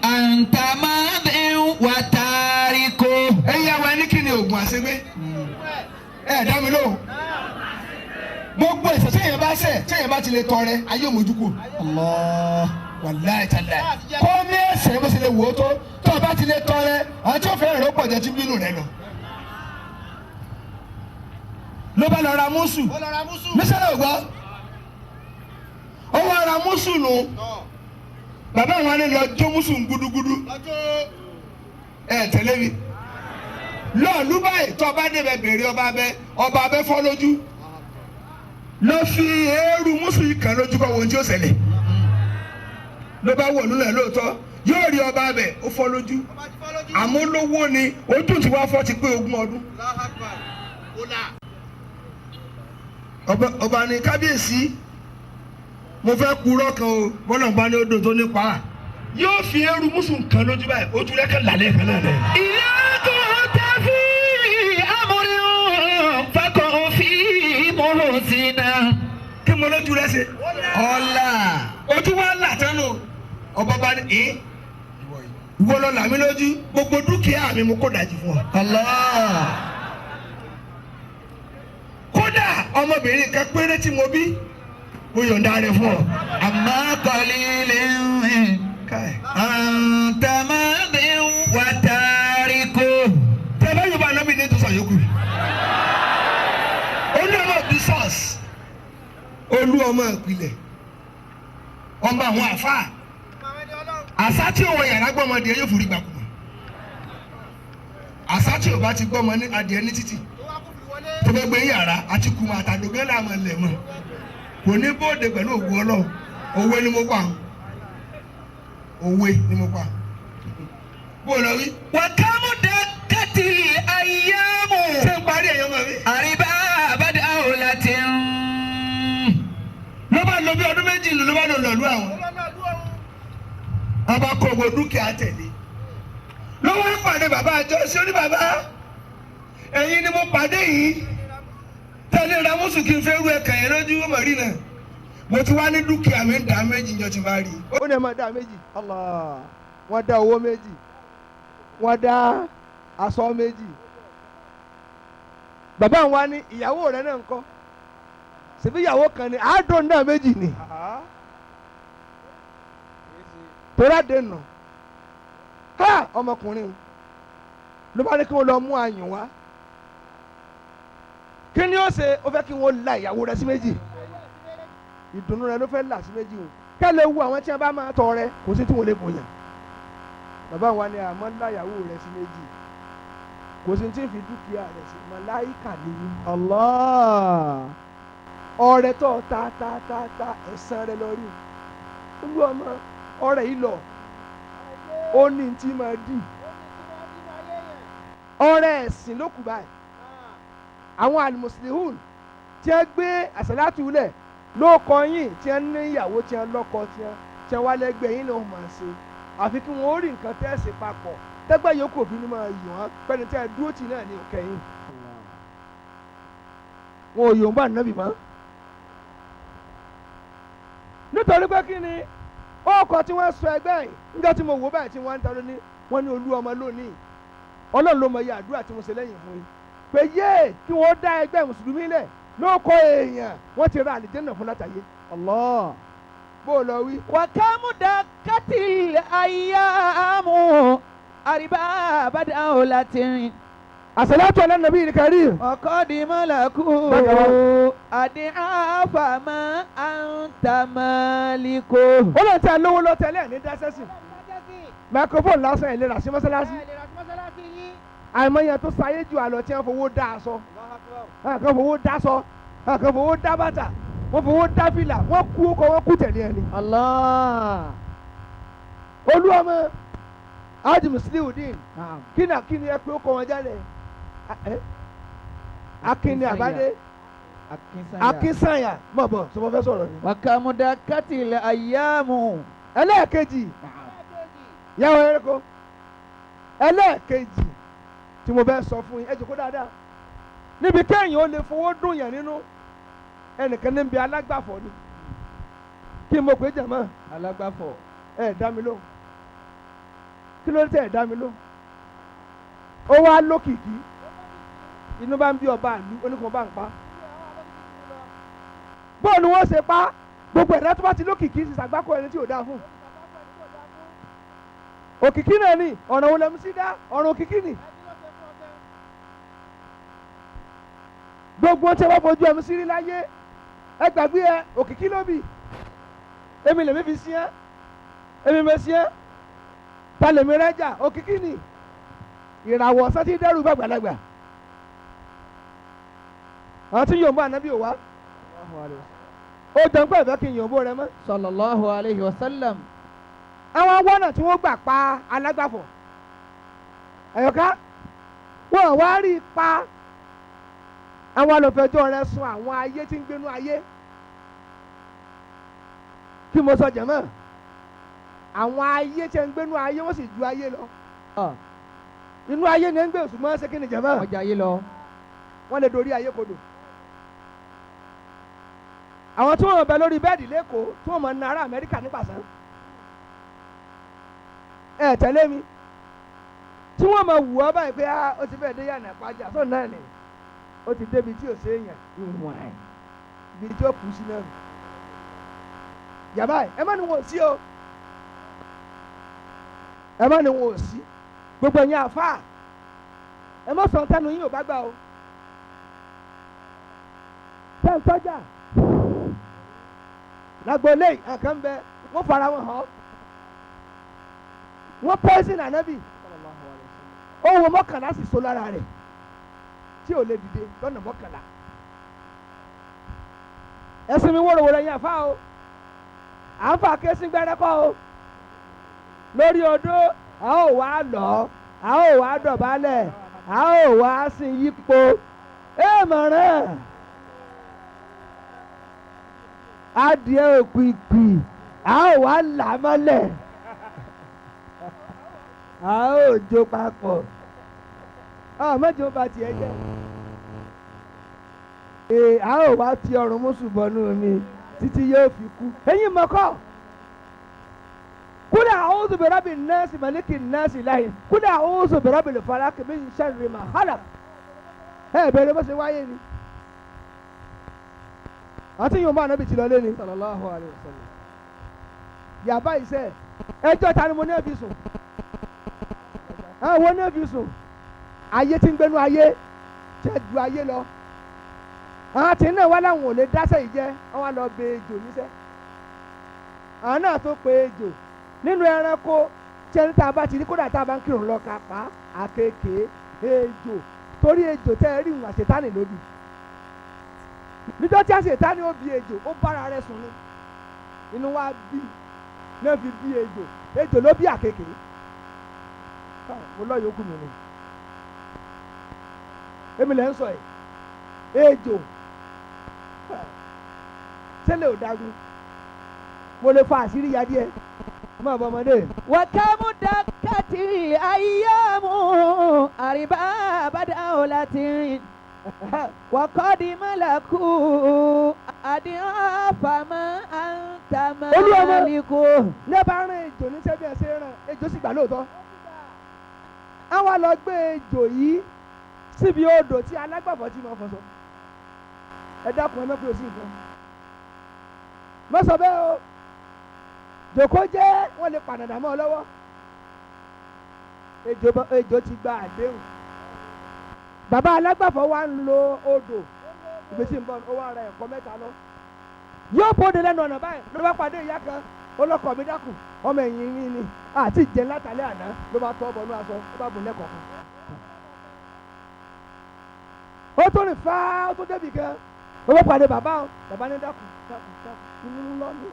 Speaker 7: أنت ماض وتارك.
Speaker 4: Ẹ̀yin àwọn ẹni kí ni oògùn àṣegbé ẹ dá mi lóhùn gbogbo ẹ̀ṣẹ̀ téèyàn bá ṣẹ̀ téèyàn bá ti lè tọrẹ ayé òmójúkù.
Speaker 7: Allah.
Speaker 4: Wàláì tàlà kó ní ẹ̀ṣẹ̀ bó ṣe lè wò ó tó tó o bá ti lè tọrẹ àwọn tí ó fẹ́ràn rẹ pọ̀ jẹ́ tí bínú rẹ lọ. Ló bá lọ ra mùsù
Speaker 5: Ó lọ ra mùsù.
Speaker 4: mísẹ́lẹ̀ ògbọ́ ó wá ra mùsù nù bàbá àwọn ẹni lọ jó mùsù gúdúgúdú
Speaker 5: Lọ́jọ́.
Speaker 4: ẹ tẹ̀lé mi lọ́ọ̀lú báyìí tó ọba débẹ̀ bèrè ọba abẹ ọba abẹ fọ́ lójú lọ fi eérú mùsù yìí kàn lójú kọ́ wo ohun tí ó ṣẹlẹ̀ ló bá wọ̀ lulẹ̀ lóòótọ́ yóò rí ọba abẹ ó fọ́ lójú
Speaker 5: Ọba ti fọ́ lójú.
Speaker 4: àmọ́ olówó ni ojú tí wàá fọ́ ti pé 20 ọdún.
Speaker 5: Allahu Akbar. Ó là.
Speaker 4: Ọba ní kábíyèsí mo fẹ́ purọ́ kan o bọ́lá bá ní odò tó nípa yóò fi eérú mùsù kàn lójú báyìí ojú rẹ̀ kàn lálẹ́ kan náà lẹ̀.
Speaker 7: إذا كنت في أمر فكن فيه محسنا.
Speaker 4: Kí mo lójú rẹ̀ ṣe.
Speaker 7: Ọlá.
Speaker 4: Ojú wa là tánu ọba bá ní ẹ ìwọ lọ là mí lójú gbogbo dúkìá mi mo kó dàjì fún ọ.
Speaker 7: Allah.
Speaker 4: Kódà ọmọbìnrin kan péré tí mo bí mo yọ̀ǹda rẹ̀ fún ọ.
Speaker 7: أما قليل
Speaker 4: Káì.
Speaker 7: أنت ماض وتارك.
Speaker 4: Tẹ̀lé yorùbá náà mi ní tó sọ yòókù. Olú ọmọ bisọ́ọ̀sì olú ọmọ ìpìlẹ̀ ọmọ àwọn àfáà àṣà tí òun yàrá gbọ́mọdé yóò forí gbàkúmọ̀ àṣà tí ò bá ti gbọ́mọ ní adìẹ ní títì tó fẹ́ gbé yàrá àti kùmọ̀ àtàdógẹ́ làwọn ẹlẹ̀ mọ̀ kò ní bóde pẹ̀lú ògùn ọlọ́run. Òwe ni mo pa, òwe ni mo pa bó o lọ wí.
Speaker 7: وكم دكت الأيام
Speaker 4: Ṣé n parí ẹ̀yọ́ mọ̀ mi.
Speaker 7: أرباب دولة.
Speaker 4: Ló bá lọ bí ọdún 2 ló bá lọ lọ́lú àwọn. Wọn bá kó owó dúkìá tẹ̀lé ló wá pàdé bàbá àjọ sí oní bàbá ẹ̀yin ni mo pàdé yìí tẹ́lẹ̀ ra mùsùn kí n fẹ́ rú ẹ̀kàn yẹn lójú ọmọ rí náà mo ti wá ní dúkìá mi ń dá méjì njọ́ ti bá rí i. Ó ní ẹ máa dá méjì. Allah wọ́n dá owó méjì wọ́n dá aṣọ méjì. Bàbá wa ní ìyàwó rẹ̀ náà ń kọ́ ṣèbí ìyàwó kan ní àádọ́n náà méjì ni torí àdénà ha ọmọkùnrin ló bá ní kí wọ́n lọ mú ayùn wá kí ni ó ṣe ó fẹ́ kí wọ́n la ìyàwó rẹ̀ sí méjì ìdùnnú rẹ̀ ló fẹ́ là sí méjì o kẹ́lẹ́ wu àwọn tí wọ́n bá máa tọ̀ rẹ kò sí tí wọ́n lè bòyàn. Bàbá wa ni àmọ́ ńlá ìyàwó rẹ̀ sí méjì kò sí tí ń fi dúkìá rẹ̀ sí màláíkà nìyí.
Speaker 3: Allah.
Speaker 4: Ọrẹ tó ta ta ta ta ẹ̀san rẹ̀ lọ rí olú ọmọ ọrẹ yìí lọ ó ní tí máa dì ọrẹ ẹ̀sìn ló kù báyìí. Àwọn alimusilihun tí wọ́n gbé àsálàtù lẹ̀ ló kọ yín tí wọ́n ní ìyàwó tí wọ́n lọ́kọ tí wọ́n wá lẹ́gbẹ̀ẹ́ yín ló máa ṣe àfi kí wọ́n ó rí nǹkan tẹ́sí papọ̀ tẹ́gbẹ́ yòókù òfin ni máa yàn án pẹ́ni tí a dúró tì náà ní òkè yín. Wọn ò yòó bá nàbì mọ́. Nítorí pé kí ni ọkọ̀ tí wọ́n sọ ẹgbẹ́ yìí níjọ́ tí mo wò báyìí tí wọ́n ń ta lóní wọ́n ní olú ọmọ lónìí ọlọ́run ló mọ iye àdúrà tí mo ṣe lẹ́yìn fún yín. Pé yé kí wọ́n dá ẹgbẹ́ mùsùlùmí lẹ̀ ló kọ́ èèyàn wọ́n ti ra àlìjẹ́nà fún látàyé.
Speaker 3: Allah.
Speaker 4: Bó o lọ wí.
Speaker 7: وكم دكت الأيام أرباب دولة
Speaker 4: Àsàlátù ala nabiyil karim.
Speaker 7: وقد ملكوا أضعاف ما أنت مالك.
Speaker 4: Ó lọ tẹ lówó lọ tẹ́lẹ̀ ní dásẹ́sì. Microphone lásán ìlera sí mọ́sálásí. Àìmọye tó sáyé ju àlọ́ tí wọ́n fowó dá aṣọ. Àwọn kan fowó dá aṣọ. Àwọn kan fowó dá bàtà. Wọ́n fowó dá fìlà. Wọ́n kú ó kọ wọ́n kú tẹ̀lé ẹni.
Speaker 3: Allah.
Speaker 4: Olúwọmọ Haji Musliudeen
Speaker 3: Naam.
Speaker 4: kí ni akíni ẹ pé ó kọ wọn jáde? Akíni Àbádé
Speaker 7: Akínsànyà.
Speaker 4: Akínsànyà mọ̀ bọ̀ sọ ma fẹ́ sọ̀rọ̀ ni.
Speaker 7: وكم دكت الأيام.
Speaker 4: Ẹlẹ́ẹ̀kejì yàwó ẹ̀rẹ́kọ ẹlẹ́ẹ̀kejì tí mo fẹ́ sọ fún yín ẹ jòkó dáadáa níbi kéèyàn ó lè fowó dùn yàn nínú ẹnìkan níbi alágbàfọ̀ ni kí n mọ̀ pé jàmọ́
Speaker 7: Alágbàfọ̀.
Speaker 4: ẹ dá mi lóhùn kí ló dé tẹ́ ẹ dá mi lóhùn ó wá lókìkí inú bá ń bí ọba àlú oníkan bá ń pa bóòlù wọn ṣe pa gbogbo ẹ̀dá tó bá ti lókìkí sì ṣàgbákò ẹni tí ò dáa fún òkìkí náà ni ọ̀nà òun lẹ́mú sí dá ọ̀run òkìkí ni gbogbo tí a bá fojú ẹmu sí rí láyé ẹ gbàgbé ẹ òkìkí ló bì èmi lèmi fi sí ẹ èmi mẹ sí ẹ ta lèmi rẹjà òkìkí ni ìràwọ̀ ọ̀sán tí dẹ́rù bàgbàlagbà àwọn tí yòǹbó ànábì ò wá ó jẹun pé ìfẹ́ kí n yòǹbó rẹ mọ́
Speaker 7: Sallallahu alayhi wa sallam.
Speaker 4: àwọn wọ́nà tí wọ́n gbà pa alágbàfọ̀ ẹ̀yọ̀ká wọ́n wá rí i pa àwọn alòfẹ́jọ́ rẹ sun àwọn ayé tí ń gbénú ayé kí mo sọ jẹ̀mọ́ àwọn ayé tí ń gbénú ayé wọ́n sì ju ayé lọ inú ayé ni ń gbé òṣùmọ́ ṣé kí ni jẹ̀mọ́
Speaker 7: Ọjà yìí lọ.
Speaker 4: wọ́n lè dorí ayé kodò àwọn tí wọ́n bẹ lórí bẹ́ẹ̀dì lẹ́kọ̀ọ́ tí wọ́n mọ̀ ní ará Amẹ́ríkà nípasẹ̀ ẹ tẹ̀lé mi tí wọ́n mọ̀ wù ọ́ báyìí pé ah ó ti fẹ́ dé yànnà pàjá sọ náà ni ó ti débi tí ò ṣe é yàn ìwọ̀n ẹ̀ ibi tí ó kù sí náà nù. Yàrá ẹ má ní wọn ò sí o ẹ má ní wọn ò sí gbogbo ẹ̀yin àfáà ẹ má sọ tẹnu yín ò bá gbà o tẹ́ ń tọ́jà lágboolé àkàn bẹ wọ́n fara wọn hàn wọ́n poison ànábì ohun mọ́kànlá sì so lára rẹ̀ tí ò lè dìde lọ́nà mọ́kànlá ẹ̀sìn mi wóróworó yẹn àfa o à ń fa kéésì gbẹ́rẹ́ kọ́ o lórí odó a ó wá lọ a ó wá dọ̀bálẹ̀ a ó wá sin yípo ẹ mọ̀ràn adìẹ òpìpì a ó wá là mọ́lẹ̀ a ó jó papọ̀ ọ mọ́jọ́ bá tiẹ̀ jẹ́ ee a ó wá ti ọrùn mùsùlùmọ́nù mi títí yóò fi kú eyín mọ́kọ́ kúlẹ̀ a'udhu bi rabbi nasi maliki nasi ilahi kúlẹ̀ a'udhu bi rabbil falaq min sharri ma khalaq ẹ bẹ̀rẹ̀ bó ṣe wáyé ni àti yóò mú ànábì tí lọ lé ni
Speaker 3: Sallallahu alayhi wa sallam.
Speaker 4: yàbá iṣẹ́ ẹjọ́ ta ni mo ní ẹbí sùn àwọn ní ẹbí sùn ayé tí ń gbénú ayé tẹ́ ju ayé lọ àwọn tí náà wá láwọn ò lè dáṣẹ́ yìí jẹ́ wọ́n wá lọ bẹ ejò níṣẹ́ àwọn náà tó pe ejò nínú ẹranko tí ẹni tá a bá ti rí kódà tá a bá ń kírun lọ ká pa àkekèé ejò torí ejò tẹ́ ẹ rí ìwọ̀n àṣetánì lóbi níjọ́ tí àṣetánì ó bí ejò ó bára rẹ̀ sùn ni inú wa bí náà fi bí ejò ejò ló bí àkekèé mo lọ yòókù mi ni èmi lẹ́ ń sọ yìí ejò sẹ́lẹ̀ ò dagun mo lè fa àṣírí ya díẹ̀ má bọ́ ọmọdé.
Speaker 7: وكم دكت الأيام أرباب دولة وقد ملكوا أضعاف ما أنت
Speaker 4: Olúwa
Speaker 7: مالك.
Speaker 4: ní bá rán ejò níṣẹ́ bí ẹ ṣe rán ejò sì gbà lóòótọ́ àwọn lọ gbé ejò yìí Síbi odò tí alágbàfọ̀ tí mo fọṣọ. Ẹ dákun ẹ mẹ́kúrò sí nǹkan. Má sọ bẹ́ẹ̀ o. Jòkó jẹ́ wọ́n lè pàdánù mọ́ ọ lọ́wọ́. Ejò ti gba àdéhùn. Bàbá alágbàfọ̀ wa ń lo odò. Ibi tí ń bọ̀ ó wá ra ẹ̀kọ́ mẹ́ta lọ. Yóò bóde lẹ́nu ọ̀nà báyìí ló bá pàdé ìyá kan. Olọ́kọ̀ mi dákun ọmọ ẹ̀yìn mi ni àti ìjẹun látàlẹ́ àná ló bá tọ́ bọnú aṣọ ló bá bùn lẹ́kọ̀ọ́ kan. Ó tó rìn fáá ó tó débì kan ó bá pàdé bàbá o bàbá ní dákun dákun dákun inú ń lọ mi.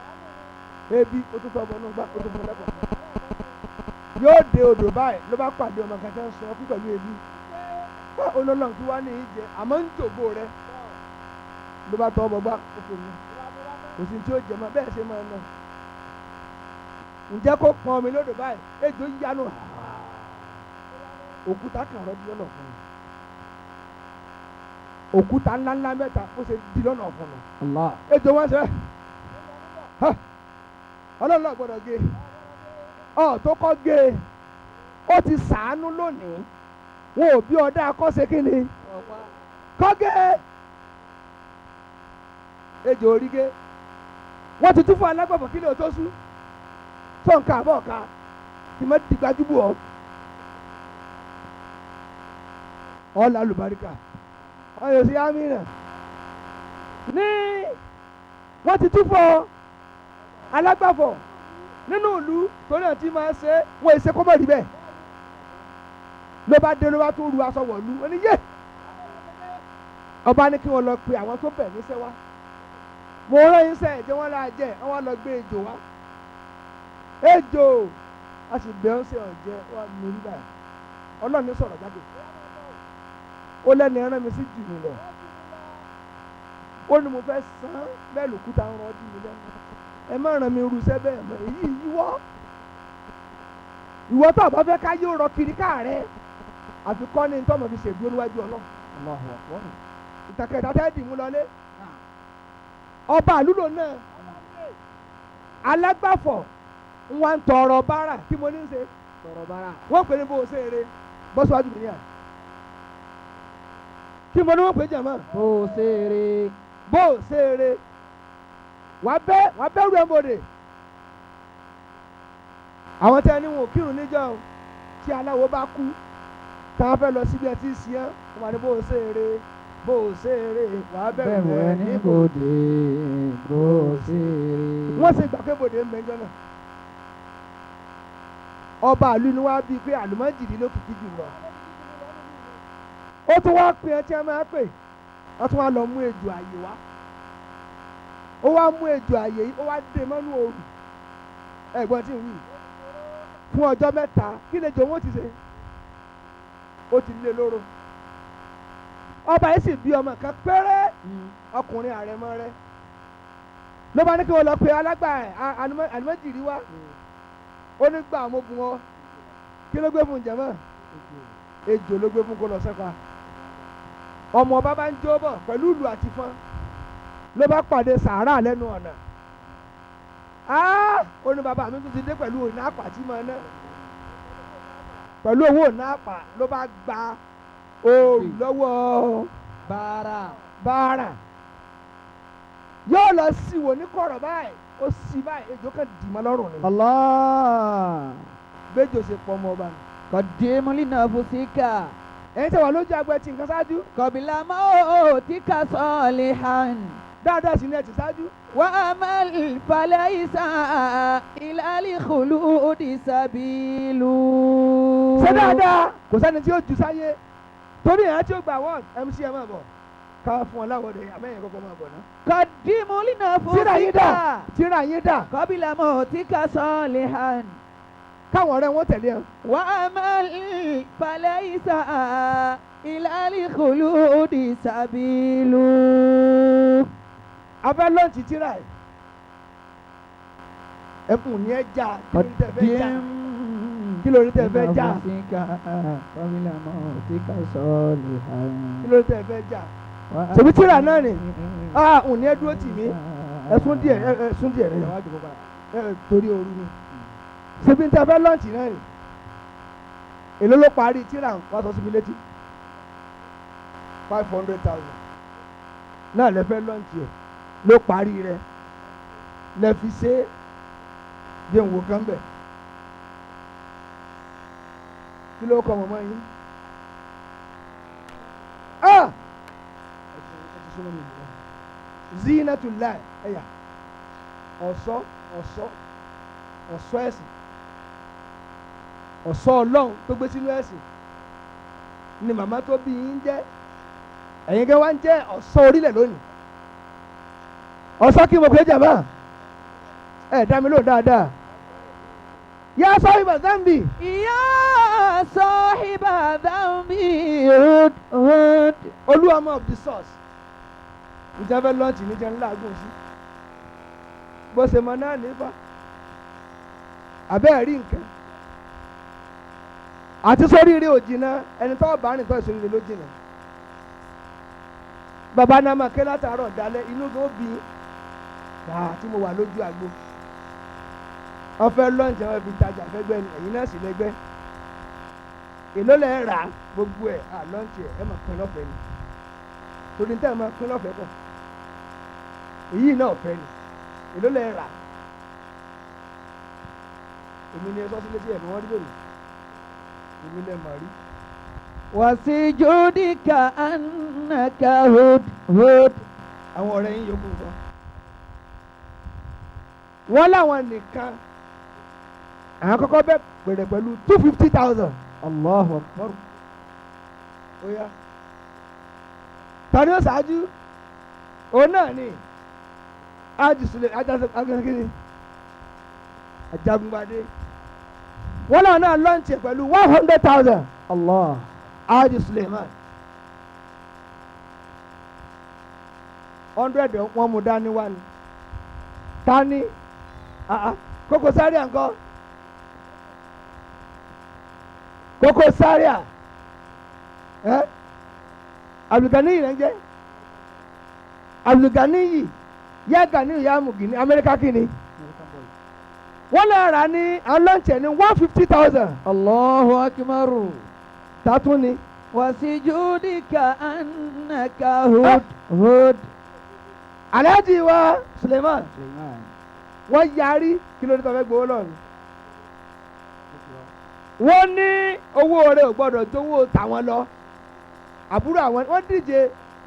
Speaker 4: Ebi ó tún tọ́ bọnú gbá ó tún bùn lẹ́kọ̀ọ́ kan. Yóò dé odò báyìí ló bá pàdé ọmọ kan tẹ́ ń sọ fún pẹ̀lú ebi. Olólùwọ̀n kí wá ní ìjẹ àmọ́ ń jògbó rẹ ló bá tọ́ bọ̀ gbá ó fò mí kò sí tí ó jẹ mọ́ bẹ́ẹ̀ ṣe máa ń ná. Ǹjẹ́ kó pọn omi lódò báyìí ejò yanu òkúta kan rọ́ di lọ́nà fún un òkúta ńláńlá mẹ́ta ó ṣe di lọ́nà fún un ejò wọn ṣe ọlọ́run náà gbọ́dọ̀ gé ọ tó kọ́ gé ó ti sàánú lónìí wọn ò bí ọdá akọ́ṣe kí ni kọ́ gé ejò orí gé wọ́n ti tún fún alágbàfọ̀ kí lè tó sú tó nǹkan àbọ̀ ọ̀ka kì í má di gbajúbù ọ. Ọ̀la àlùbáríkà ọ̀yọ̀ sí amínà ní wọ́n ti tún fún alágbàfọ̀ nínú ìlú torí àti máa ṣe wọ́n èsè kó mọ̀ rí bẹ́ẹ̀ ló bá dé ló bá tún ru aṣọ wọ̀lú ó ní yé ọba ní kí wọ́n lọ pe àwọn tó bẹ̀ níṣẹ́ wá mo rán iṣẹ́ ẹ̀jẹ̀ wọn láà jẹ́ wọ́n lọ gbé ejò wá ejò a sì bẹ̀ ọ́n ṣe ọ̀jẹ́ wà lórí báyìí ọlọ́run ní sọ̀rọ̀ jáde ó lẹ́nu ẹran mi sí jù mí lọ ó ní mo fẹ́ san bẹ́ẹ̀ lòkúta ń rọjú mi lẹ́nu ẹ má ràn mí rúṣẹ́ bẹ́ẹ̀ mọ́ èyí yíwọ́ ìwọ́ tó àbá fẹ́ ká yóò rọ kiri káàrẹ́ àfikọ́ ní tọ́mọ̀ fi ṣèdúró níwájú ọlọ́run ìtàkẹ́tà tẹ́ dì mú lọlé ọba àlúlò náà alágbàfọ̀ ń wá ń tọrọ bárà kí mo ní í ṣe wọ́n pè ní bó o ṣe eré bọ́síwájú mi ní à kí mo ní wọ́n pè jàmọ́
Speaker 7: bó o ṣe eré
Speaker 4: bó o ṣe eré wàá bẹ́rù ẹ̀ mọ̀dé àwọn tí a ní wọn ò kírun níjọ́ tí aláwo bá kú táwọn fẹ́ lọ síbi ẹ ti ń sìn ẹ́ wọ́n wà ní bó o ṣe eré bó o ṣe eré wàá bẹ̀rù ẹ
Speaker 7: níbodè bó o ṣe eré.
Speaker 4: Wọ́n ṣe gbà pé bòde ń bẹjọ́ náà ọba àlú ni wàá bíi pé àlùmọ́jìrì ló kìkì jù lọ ó tún wá pè é tí a máa pè wọ́n tún wá lọ mú ejò àyè wá ó wá mú ejò àyè yìí ó wá dé mọ́nú òrù ẹ̀gbọ́n tí ń wí fún ọjọ́ mẹ́ta kí lè jọ wọ́n ti ṣe ó ti lé lóró ọba yìí sì bí ọmọ kan péré ọkùnrin àrẹ̀mọ rẹ̀ ló bá ní kí wọ́n lọ pe alágbà àlùmọ́jìrì wá ó ní gbà mo bùn ọ kí ló gbé fún jẹ̀mọ́ ejò ló gbé fún kó lọ sẹ́pa ọmọ ọba bá ń jó bọ̀ pẹ̀lú ìlú àti fọ́n ló bá pàdé sàárà lẹ́nu ọ̀nà ó ní bàbá mi tún ti dé pẹ̀lú òní àpà tí mo ná pẹ̀lú owó òní àpà ló bá gba òòrùn lọ́wọ́ bàárà yóò lọ sí wò ní kọ̀rọ̀ báyìí ó sì báyìí ejò kan dì mọ́ lọ́rùn ni.
Speaker 7: Allah
Speaker 4: gbẹ́jọ́ ṣe pọ̀ ọmọ ọba nù.
Speaker 7: kọ̀démù línàfùsíkà.
Speaker 4: ẹ̀yin tẹ́ wà lójú agbẹ́ tí nǹkan ṣáájú.
Speaker 7: kọ̀bìlà mọ́ ò tí ká sọ̀lì hàn.
Speaker 4: dáadáa sí ni ẹ ti ṣáájú.
Speaker 7: wà á má falẹ̀ ìsà ìlàlí khuludi sàbílù.
Speaker 4: ṣé dáadáa kò sẹ́ni tí ó ju sáyé torí ẹ̀yà tí ó gbà wọ́n MC ẹ̀ máa bọ̀ ká fún ọ láwọ̀dẹ àmẹ́yìn kọ́kọ́ máa bọ̀ ná.
Speaker 7: kọ̀démù
Speaker 4: tíra yín dà
Speaker 7: línàfùsíkà.
Speaker 4: tíra yín dà
Speaker 7: kọ̀bìlà mọ́ ò tí ká sọ̀lì hàn.
Speaker 4: káwọn ọ̀rẹ́ wọn tẹ̀lé ẹ.
Speaker 7: wà á má falẹ̀ ìsà ìlàlí khuludi sàbílù.
Speaker 4: a fẹ́ lọ́ọ̀tì tíra ẹ̀ ẹkùn ní ẹ já kí ló ní tẹ fẹ́ já kí ló ní tẹ fẹ́ já kí ló ní tẹ fẹ́ já ṣèbí tíra náà ni ah òun ní ẹ dúró tì mí ẹ sún díẹ̀ ẹ sún díẹ̀ ẹ wá jòkó padà ẹ torí ooru ni ṣèbí tẹ fẹ́ lọ́ọ̀tì náà ni èló ló parí tíra wá sọ sí mi létí 500,000 náà lẹ fẹ́ lọ́ǹtì ẹ̀ ló parí rẹ̀ lẹ fi ṣe é bí n wò kán bẹ̀. Kí ló kọ mọ̀mọ́ yín? Ah! Zinatullah ẹ̀yà ọ̀ṣọ́ ọ̀ṣọ́ ọ̀ṣọ́ ẹ̀sìn ọ̀ṣọ́ ọlọ́run tó gbé sínú ẹ̀sìn ni màmá tó bí yín jẹ́. Ẹ̀yin kẹ́ wá ń jẹ́ ọ̀ṣọ́ orílẹ̀ lónìí. Ọ̀ṣọ́ kí mo pè é jàmbá ẹ̀ dá mi lóhùn dáadáa. Yá sọ́yìnbà zambi.
Speaker 2: يا صاحب ذنبي هد هد.
Speaker 4: Olúwamọ of the source ìjà fẹ́ lọ́ọ̀tì níjẹ́ ńlá gùn sí bó ṣe mọ náà nípa àbẹ́ rí nǹkan àti sóríire ò jìnnà ẹni tó bá rìn tó ìsóríire ló jìnnà. Bàbá náà máa ké látàárọ̀ dalẹ́ inú gan bí gbàá tí mo wà lójú àgbo. Wọ́n fẹ́ lọ́ọ̀tì wọn fi tajà fẹ́gbẹ́ ni ẹ̀yin náà sì lẹ́gbẹ́. Èló lẹ́ rà gbogbo ẹ̀ à lọ́ọ̀tì ẹ̀ ẹ̀ máa pín lọ́fẹ̀ẹ́ ni torí tẹ́ ẹ̀ máa pín lọ́fẹ̀ẹ́ pọ̀ èyí náà ọ̀fẹ́ ni. Èló lẹ́ rà? Èmi ni ẹ sọ sílé tí ẹ̀mí wọ́n rí lónìí, èmi lẹ́ mọ̀ rí.
Speaker 2: وسجودك أنك هد هد.
Speaker 4: Àwọn ọ̀rẹ́ yín yòókù nǹkan wọ́n láwọn nìkan àwọn kọ́kọ́ bẹ̀ pẹ̀rẹ̀ pẹ̀lú 250,000.
Speaker 3: Allahu Akbar.
Speaker 4: Ó yá, tani ó ṣáájú? Òun náà ni ajisule ajagungbadé ajagungbadé. Wọ́n láwọn náà lọ́ǹtì pẹ̀lú 100,000.
Speaker 3: Allah.
Speaker 4: Haji Suleiman 100 wọ́n mú dání wá ni. Tani Koko Zaria ńkọ́? Koko Zaria ẹ Abdulganiyi rẹ ń jẹ Abdulganiyi yẹ Ganiyu yẹ Amugini Amẹ́ríkà kìíní wọ́n lọ rà ní alọ́ǹtẹ̀ ní 150,000.
Speaker 2: Allahu akbar.
Speaker 4: Tatún ni.
Speaker 2: وسجودك أنك هد هد.
Speaker 4: Alhaji wa Suleiman wọ́n yarí kí ló dé tó fẹ́ gbowó lọ́rùn. Wọ́n ní owó rẹ̀ ò gbọ́dọ̀ jówó tàwọn lọ. Àbúrò àwọn wọ́n díje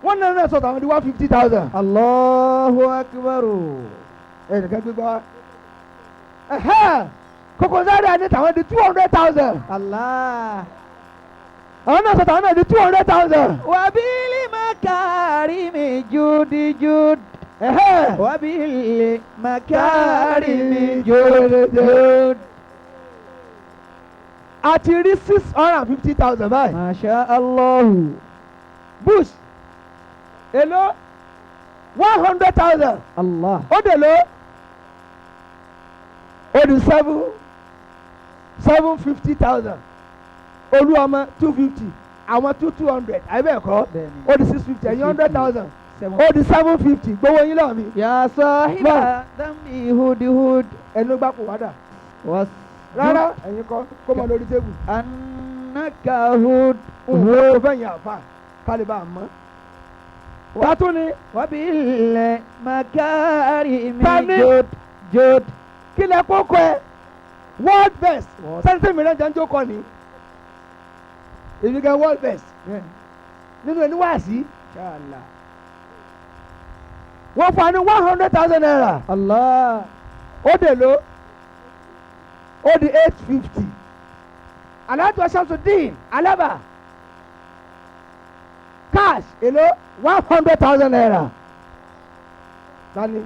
Speaker 4: wọ́n náà sọ tàwọn di 150,000.
Speaker 2: Allahu akbar.
Speaker 4: Ẹnìkan gbégbá wa. Koko Zaria ní tàwọn di 200,000.
Speaker 2: Allah.
Speaker 4: Àwọn náà sọ tàwọn náà di 200,000.
Speaker 2: وبالمكارم جود جود. وبالمكارم جود جود.
Speaker 4: A ti rí 650,000 báyìí.
Speaker 2: ما شاء الله.
Speaker 4: Bush èló 100,000.
Speaker 2: Allah.
Speaker 4: Ó dè ló ó di 750,000. Olúọmọ 250 àwọn 200 àbẹ̀kọ́ ó di 650 ẹ̀yìn 100,000 ó di 750 gbowó yín lọ́ọ̀ mi.
Speaker 2: يا صاحب ذنبي هد هد.
Speaker 4: Ẹnu gbà kó wádà rárá ẹ̀yin kọ́ kó mọ lórí tébù.
Speaker 2: أنك هد
Speaker 4: Nǹkan
Speaker 2: هد.
Speaker 4: kò fẹ́ yàn àfa kálíbà mọ́. Wàá ni.
Speaker 2: وبالمكارم
Speaker 4: Tani.
Speaker 2: جود جود.
Speaker 4: Kí lẹ kókó ẹ world best sẹ́ńtẹ̀ mìíràn jẹ́ ń jókòó ni èmi gan world best nínú ẹni wáàsí. Wọ́n fún wa ní 100,000 naira.
Speaker 2: Allah.
Speaker 4: Ó dè ló ó di 850. Alhaji Shamsuddin Alaba cash èló 100,000 naira. Tani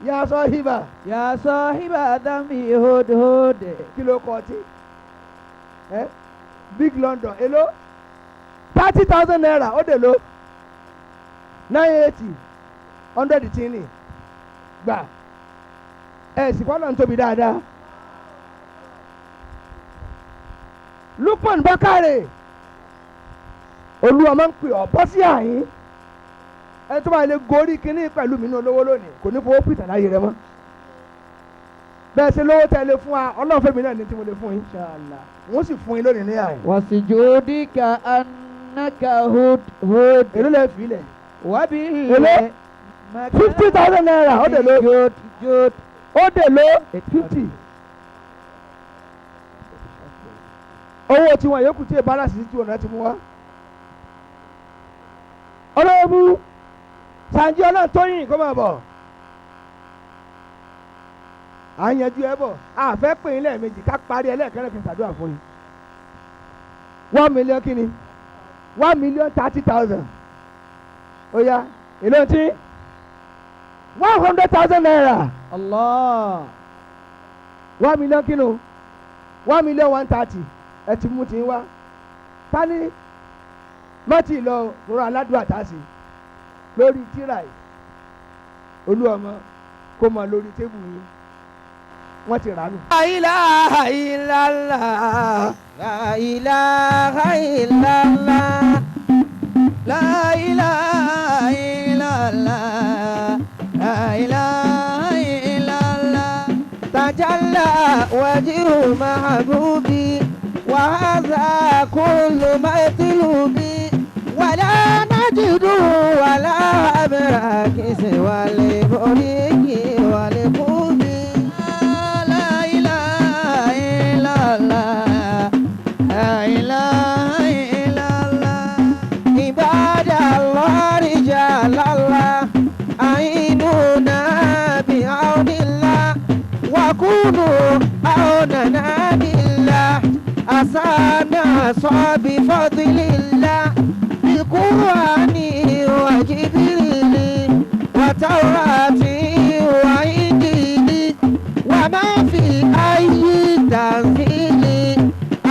Speaker 4: yà sọ hiba.
Speaker 2: يا صاحب ذنبي هد هد.
Speaker 4: Kí ló kọ ọtí ẹ Big London èló 30,000 naira ó dè ló 980 100 tí ní gbà ẹ sì kọ́ lọ́n tóbi dáadáa. Lukman Bakare Olúwa máa ń pè ọ́ bọ́ sí àyín ẹ tó bá lè gorí kínní pẹ̀lú mi ní olówó lónìí kò ní fowó pìtàn láyé rẹ mọ́. Bẹ́ẹ̀ ṣe lówó tẹ́ lè fún wa Ọlọ́run fẹ́mi náà ní tí mo lè fún yín wọ́n sì fún yín lónìí ní àyín.
Speaker 2: وسجودك أنك
Speaker 7: Ka'annaka hud hud.
Speaker 4: Èló lẹ fi lẹ̀?
Speaker 7: Wabil.
Speaker 4: Èló? 50,000 naira. Ó dè ló.
Speaker 7: Jud jud.
Speaker 4: Ó dè ló 50. Owó tiwọn yòókù tí ìbára sì ti ọ̀nà ti mú wá. Ọlọ́ọ̀bù Sànjí Ọlọ́ntóyìn kó máa bọ̀. À ń yanjú ẹ bọ̀. A fẹ́ pè yín lẹ́ẹ̀mejì ká parí ẹlẹ́ẹ̀kẹ́rẹ́ kí n ṣàdúrà fún yín. 1 million kí ni? 1,030,000. Ó yá, èló tí? 100,000 naira.
Speaker 7: Allah.
Speaker 4: 1 million kí ni? 1,130,000. Ẹ ti mú ti ń wá. Tani mọ́tì lọ rọra aládùn àtàsí lórí tíra yìí. Olú ọmọ kó mọ lórí tébù yín. Wọ́n ti rà nù. La ilaha illallah.
Speaker 2: La ilaha illallah. La ilaha illallah. La ilaha illallah. Tajalla wajhu mahbubi. Wa hadha kullu matlubi. Wala najidu wala abrakis wal buriki wal qubi. La ilaha illallah. La ilaha illallah. Ibadallah rijalallah. Ainuna bi'aunillah. Wa kunu aunana billah. Asana bi fadlillah. Biqur'ani wa jibrili. Wa tawrati wa injili. Wa ma fi ayyi tanzili.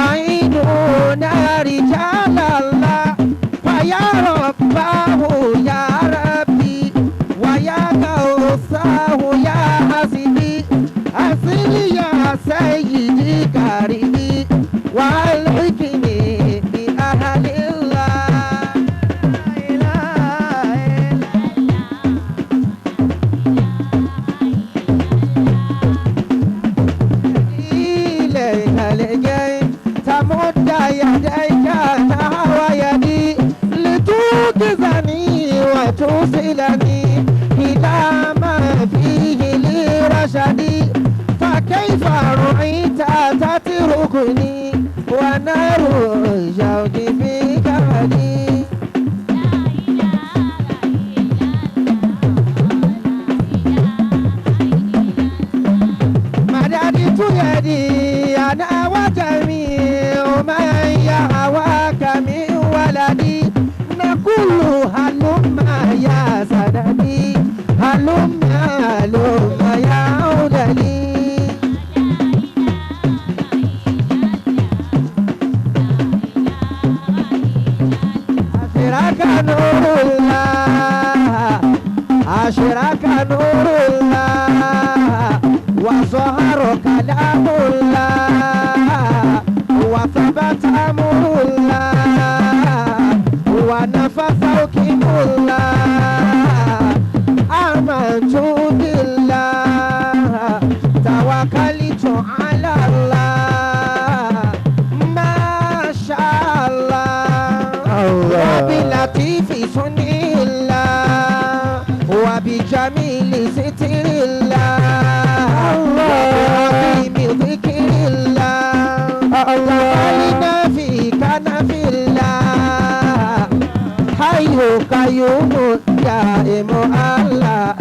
Speaker 2: Ainuna rijalallah. Faya rabbahu ya rabbi. Wa ya kausahu ya hasibi. Asili ya sayyidi karibi. Wa alhikmi bi ahlillah. La ilaha إليك لجي تمد يديك نحو يدي لتوقظني وتوصلني إلى ما فيه لي رشدي فكيف رأيت تتركني ونار الشوق في كبدي. مددت يدي أنا وجميع من يهواك من ولدي نقول هلم يا سندي هلم هلم يا عدلي. أشرك نور الله أشرك نور الله وظهر كلام الله وثبت أمر الله ونفث حكم الله آمنت بالله توكلت على الله ما شاء الله وبلطيف صنع الله وبجميل ستر الله وبعظيم ذكر الله دخلنا في كنف الله حي قيوم دائم الله.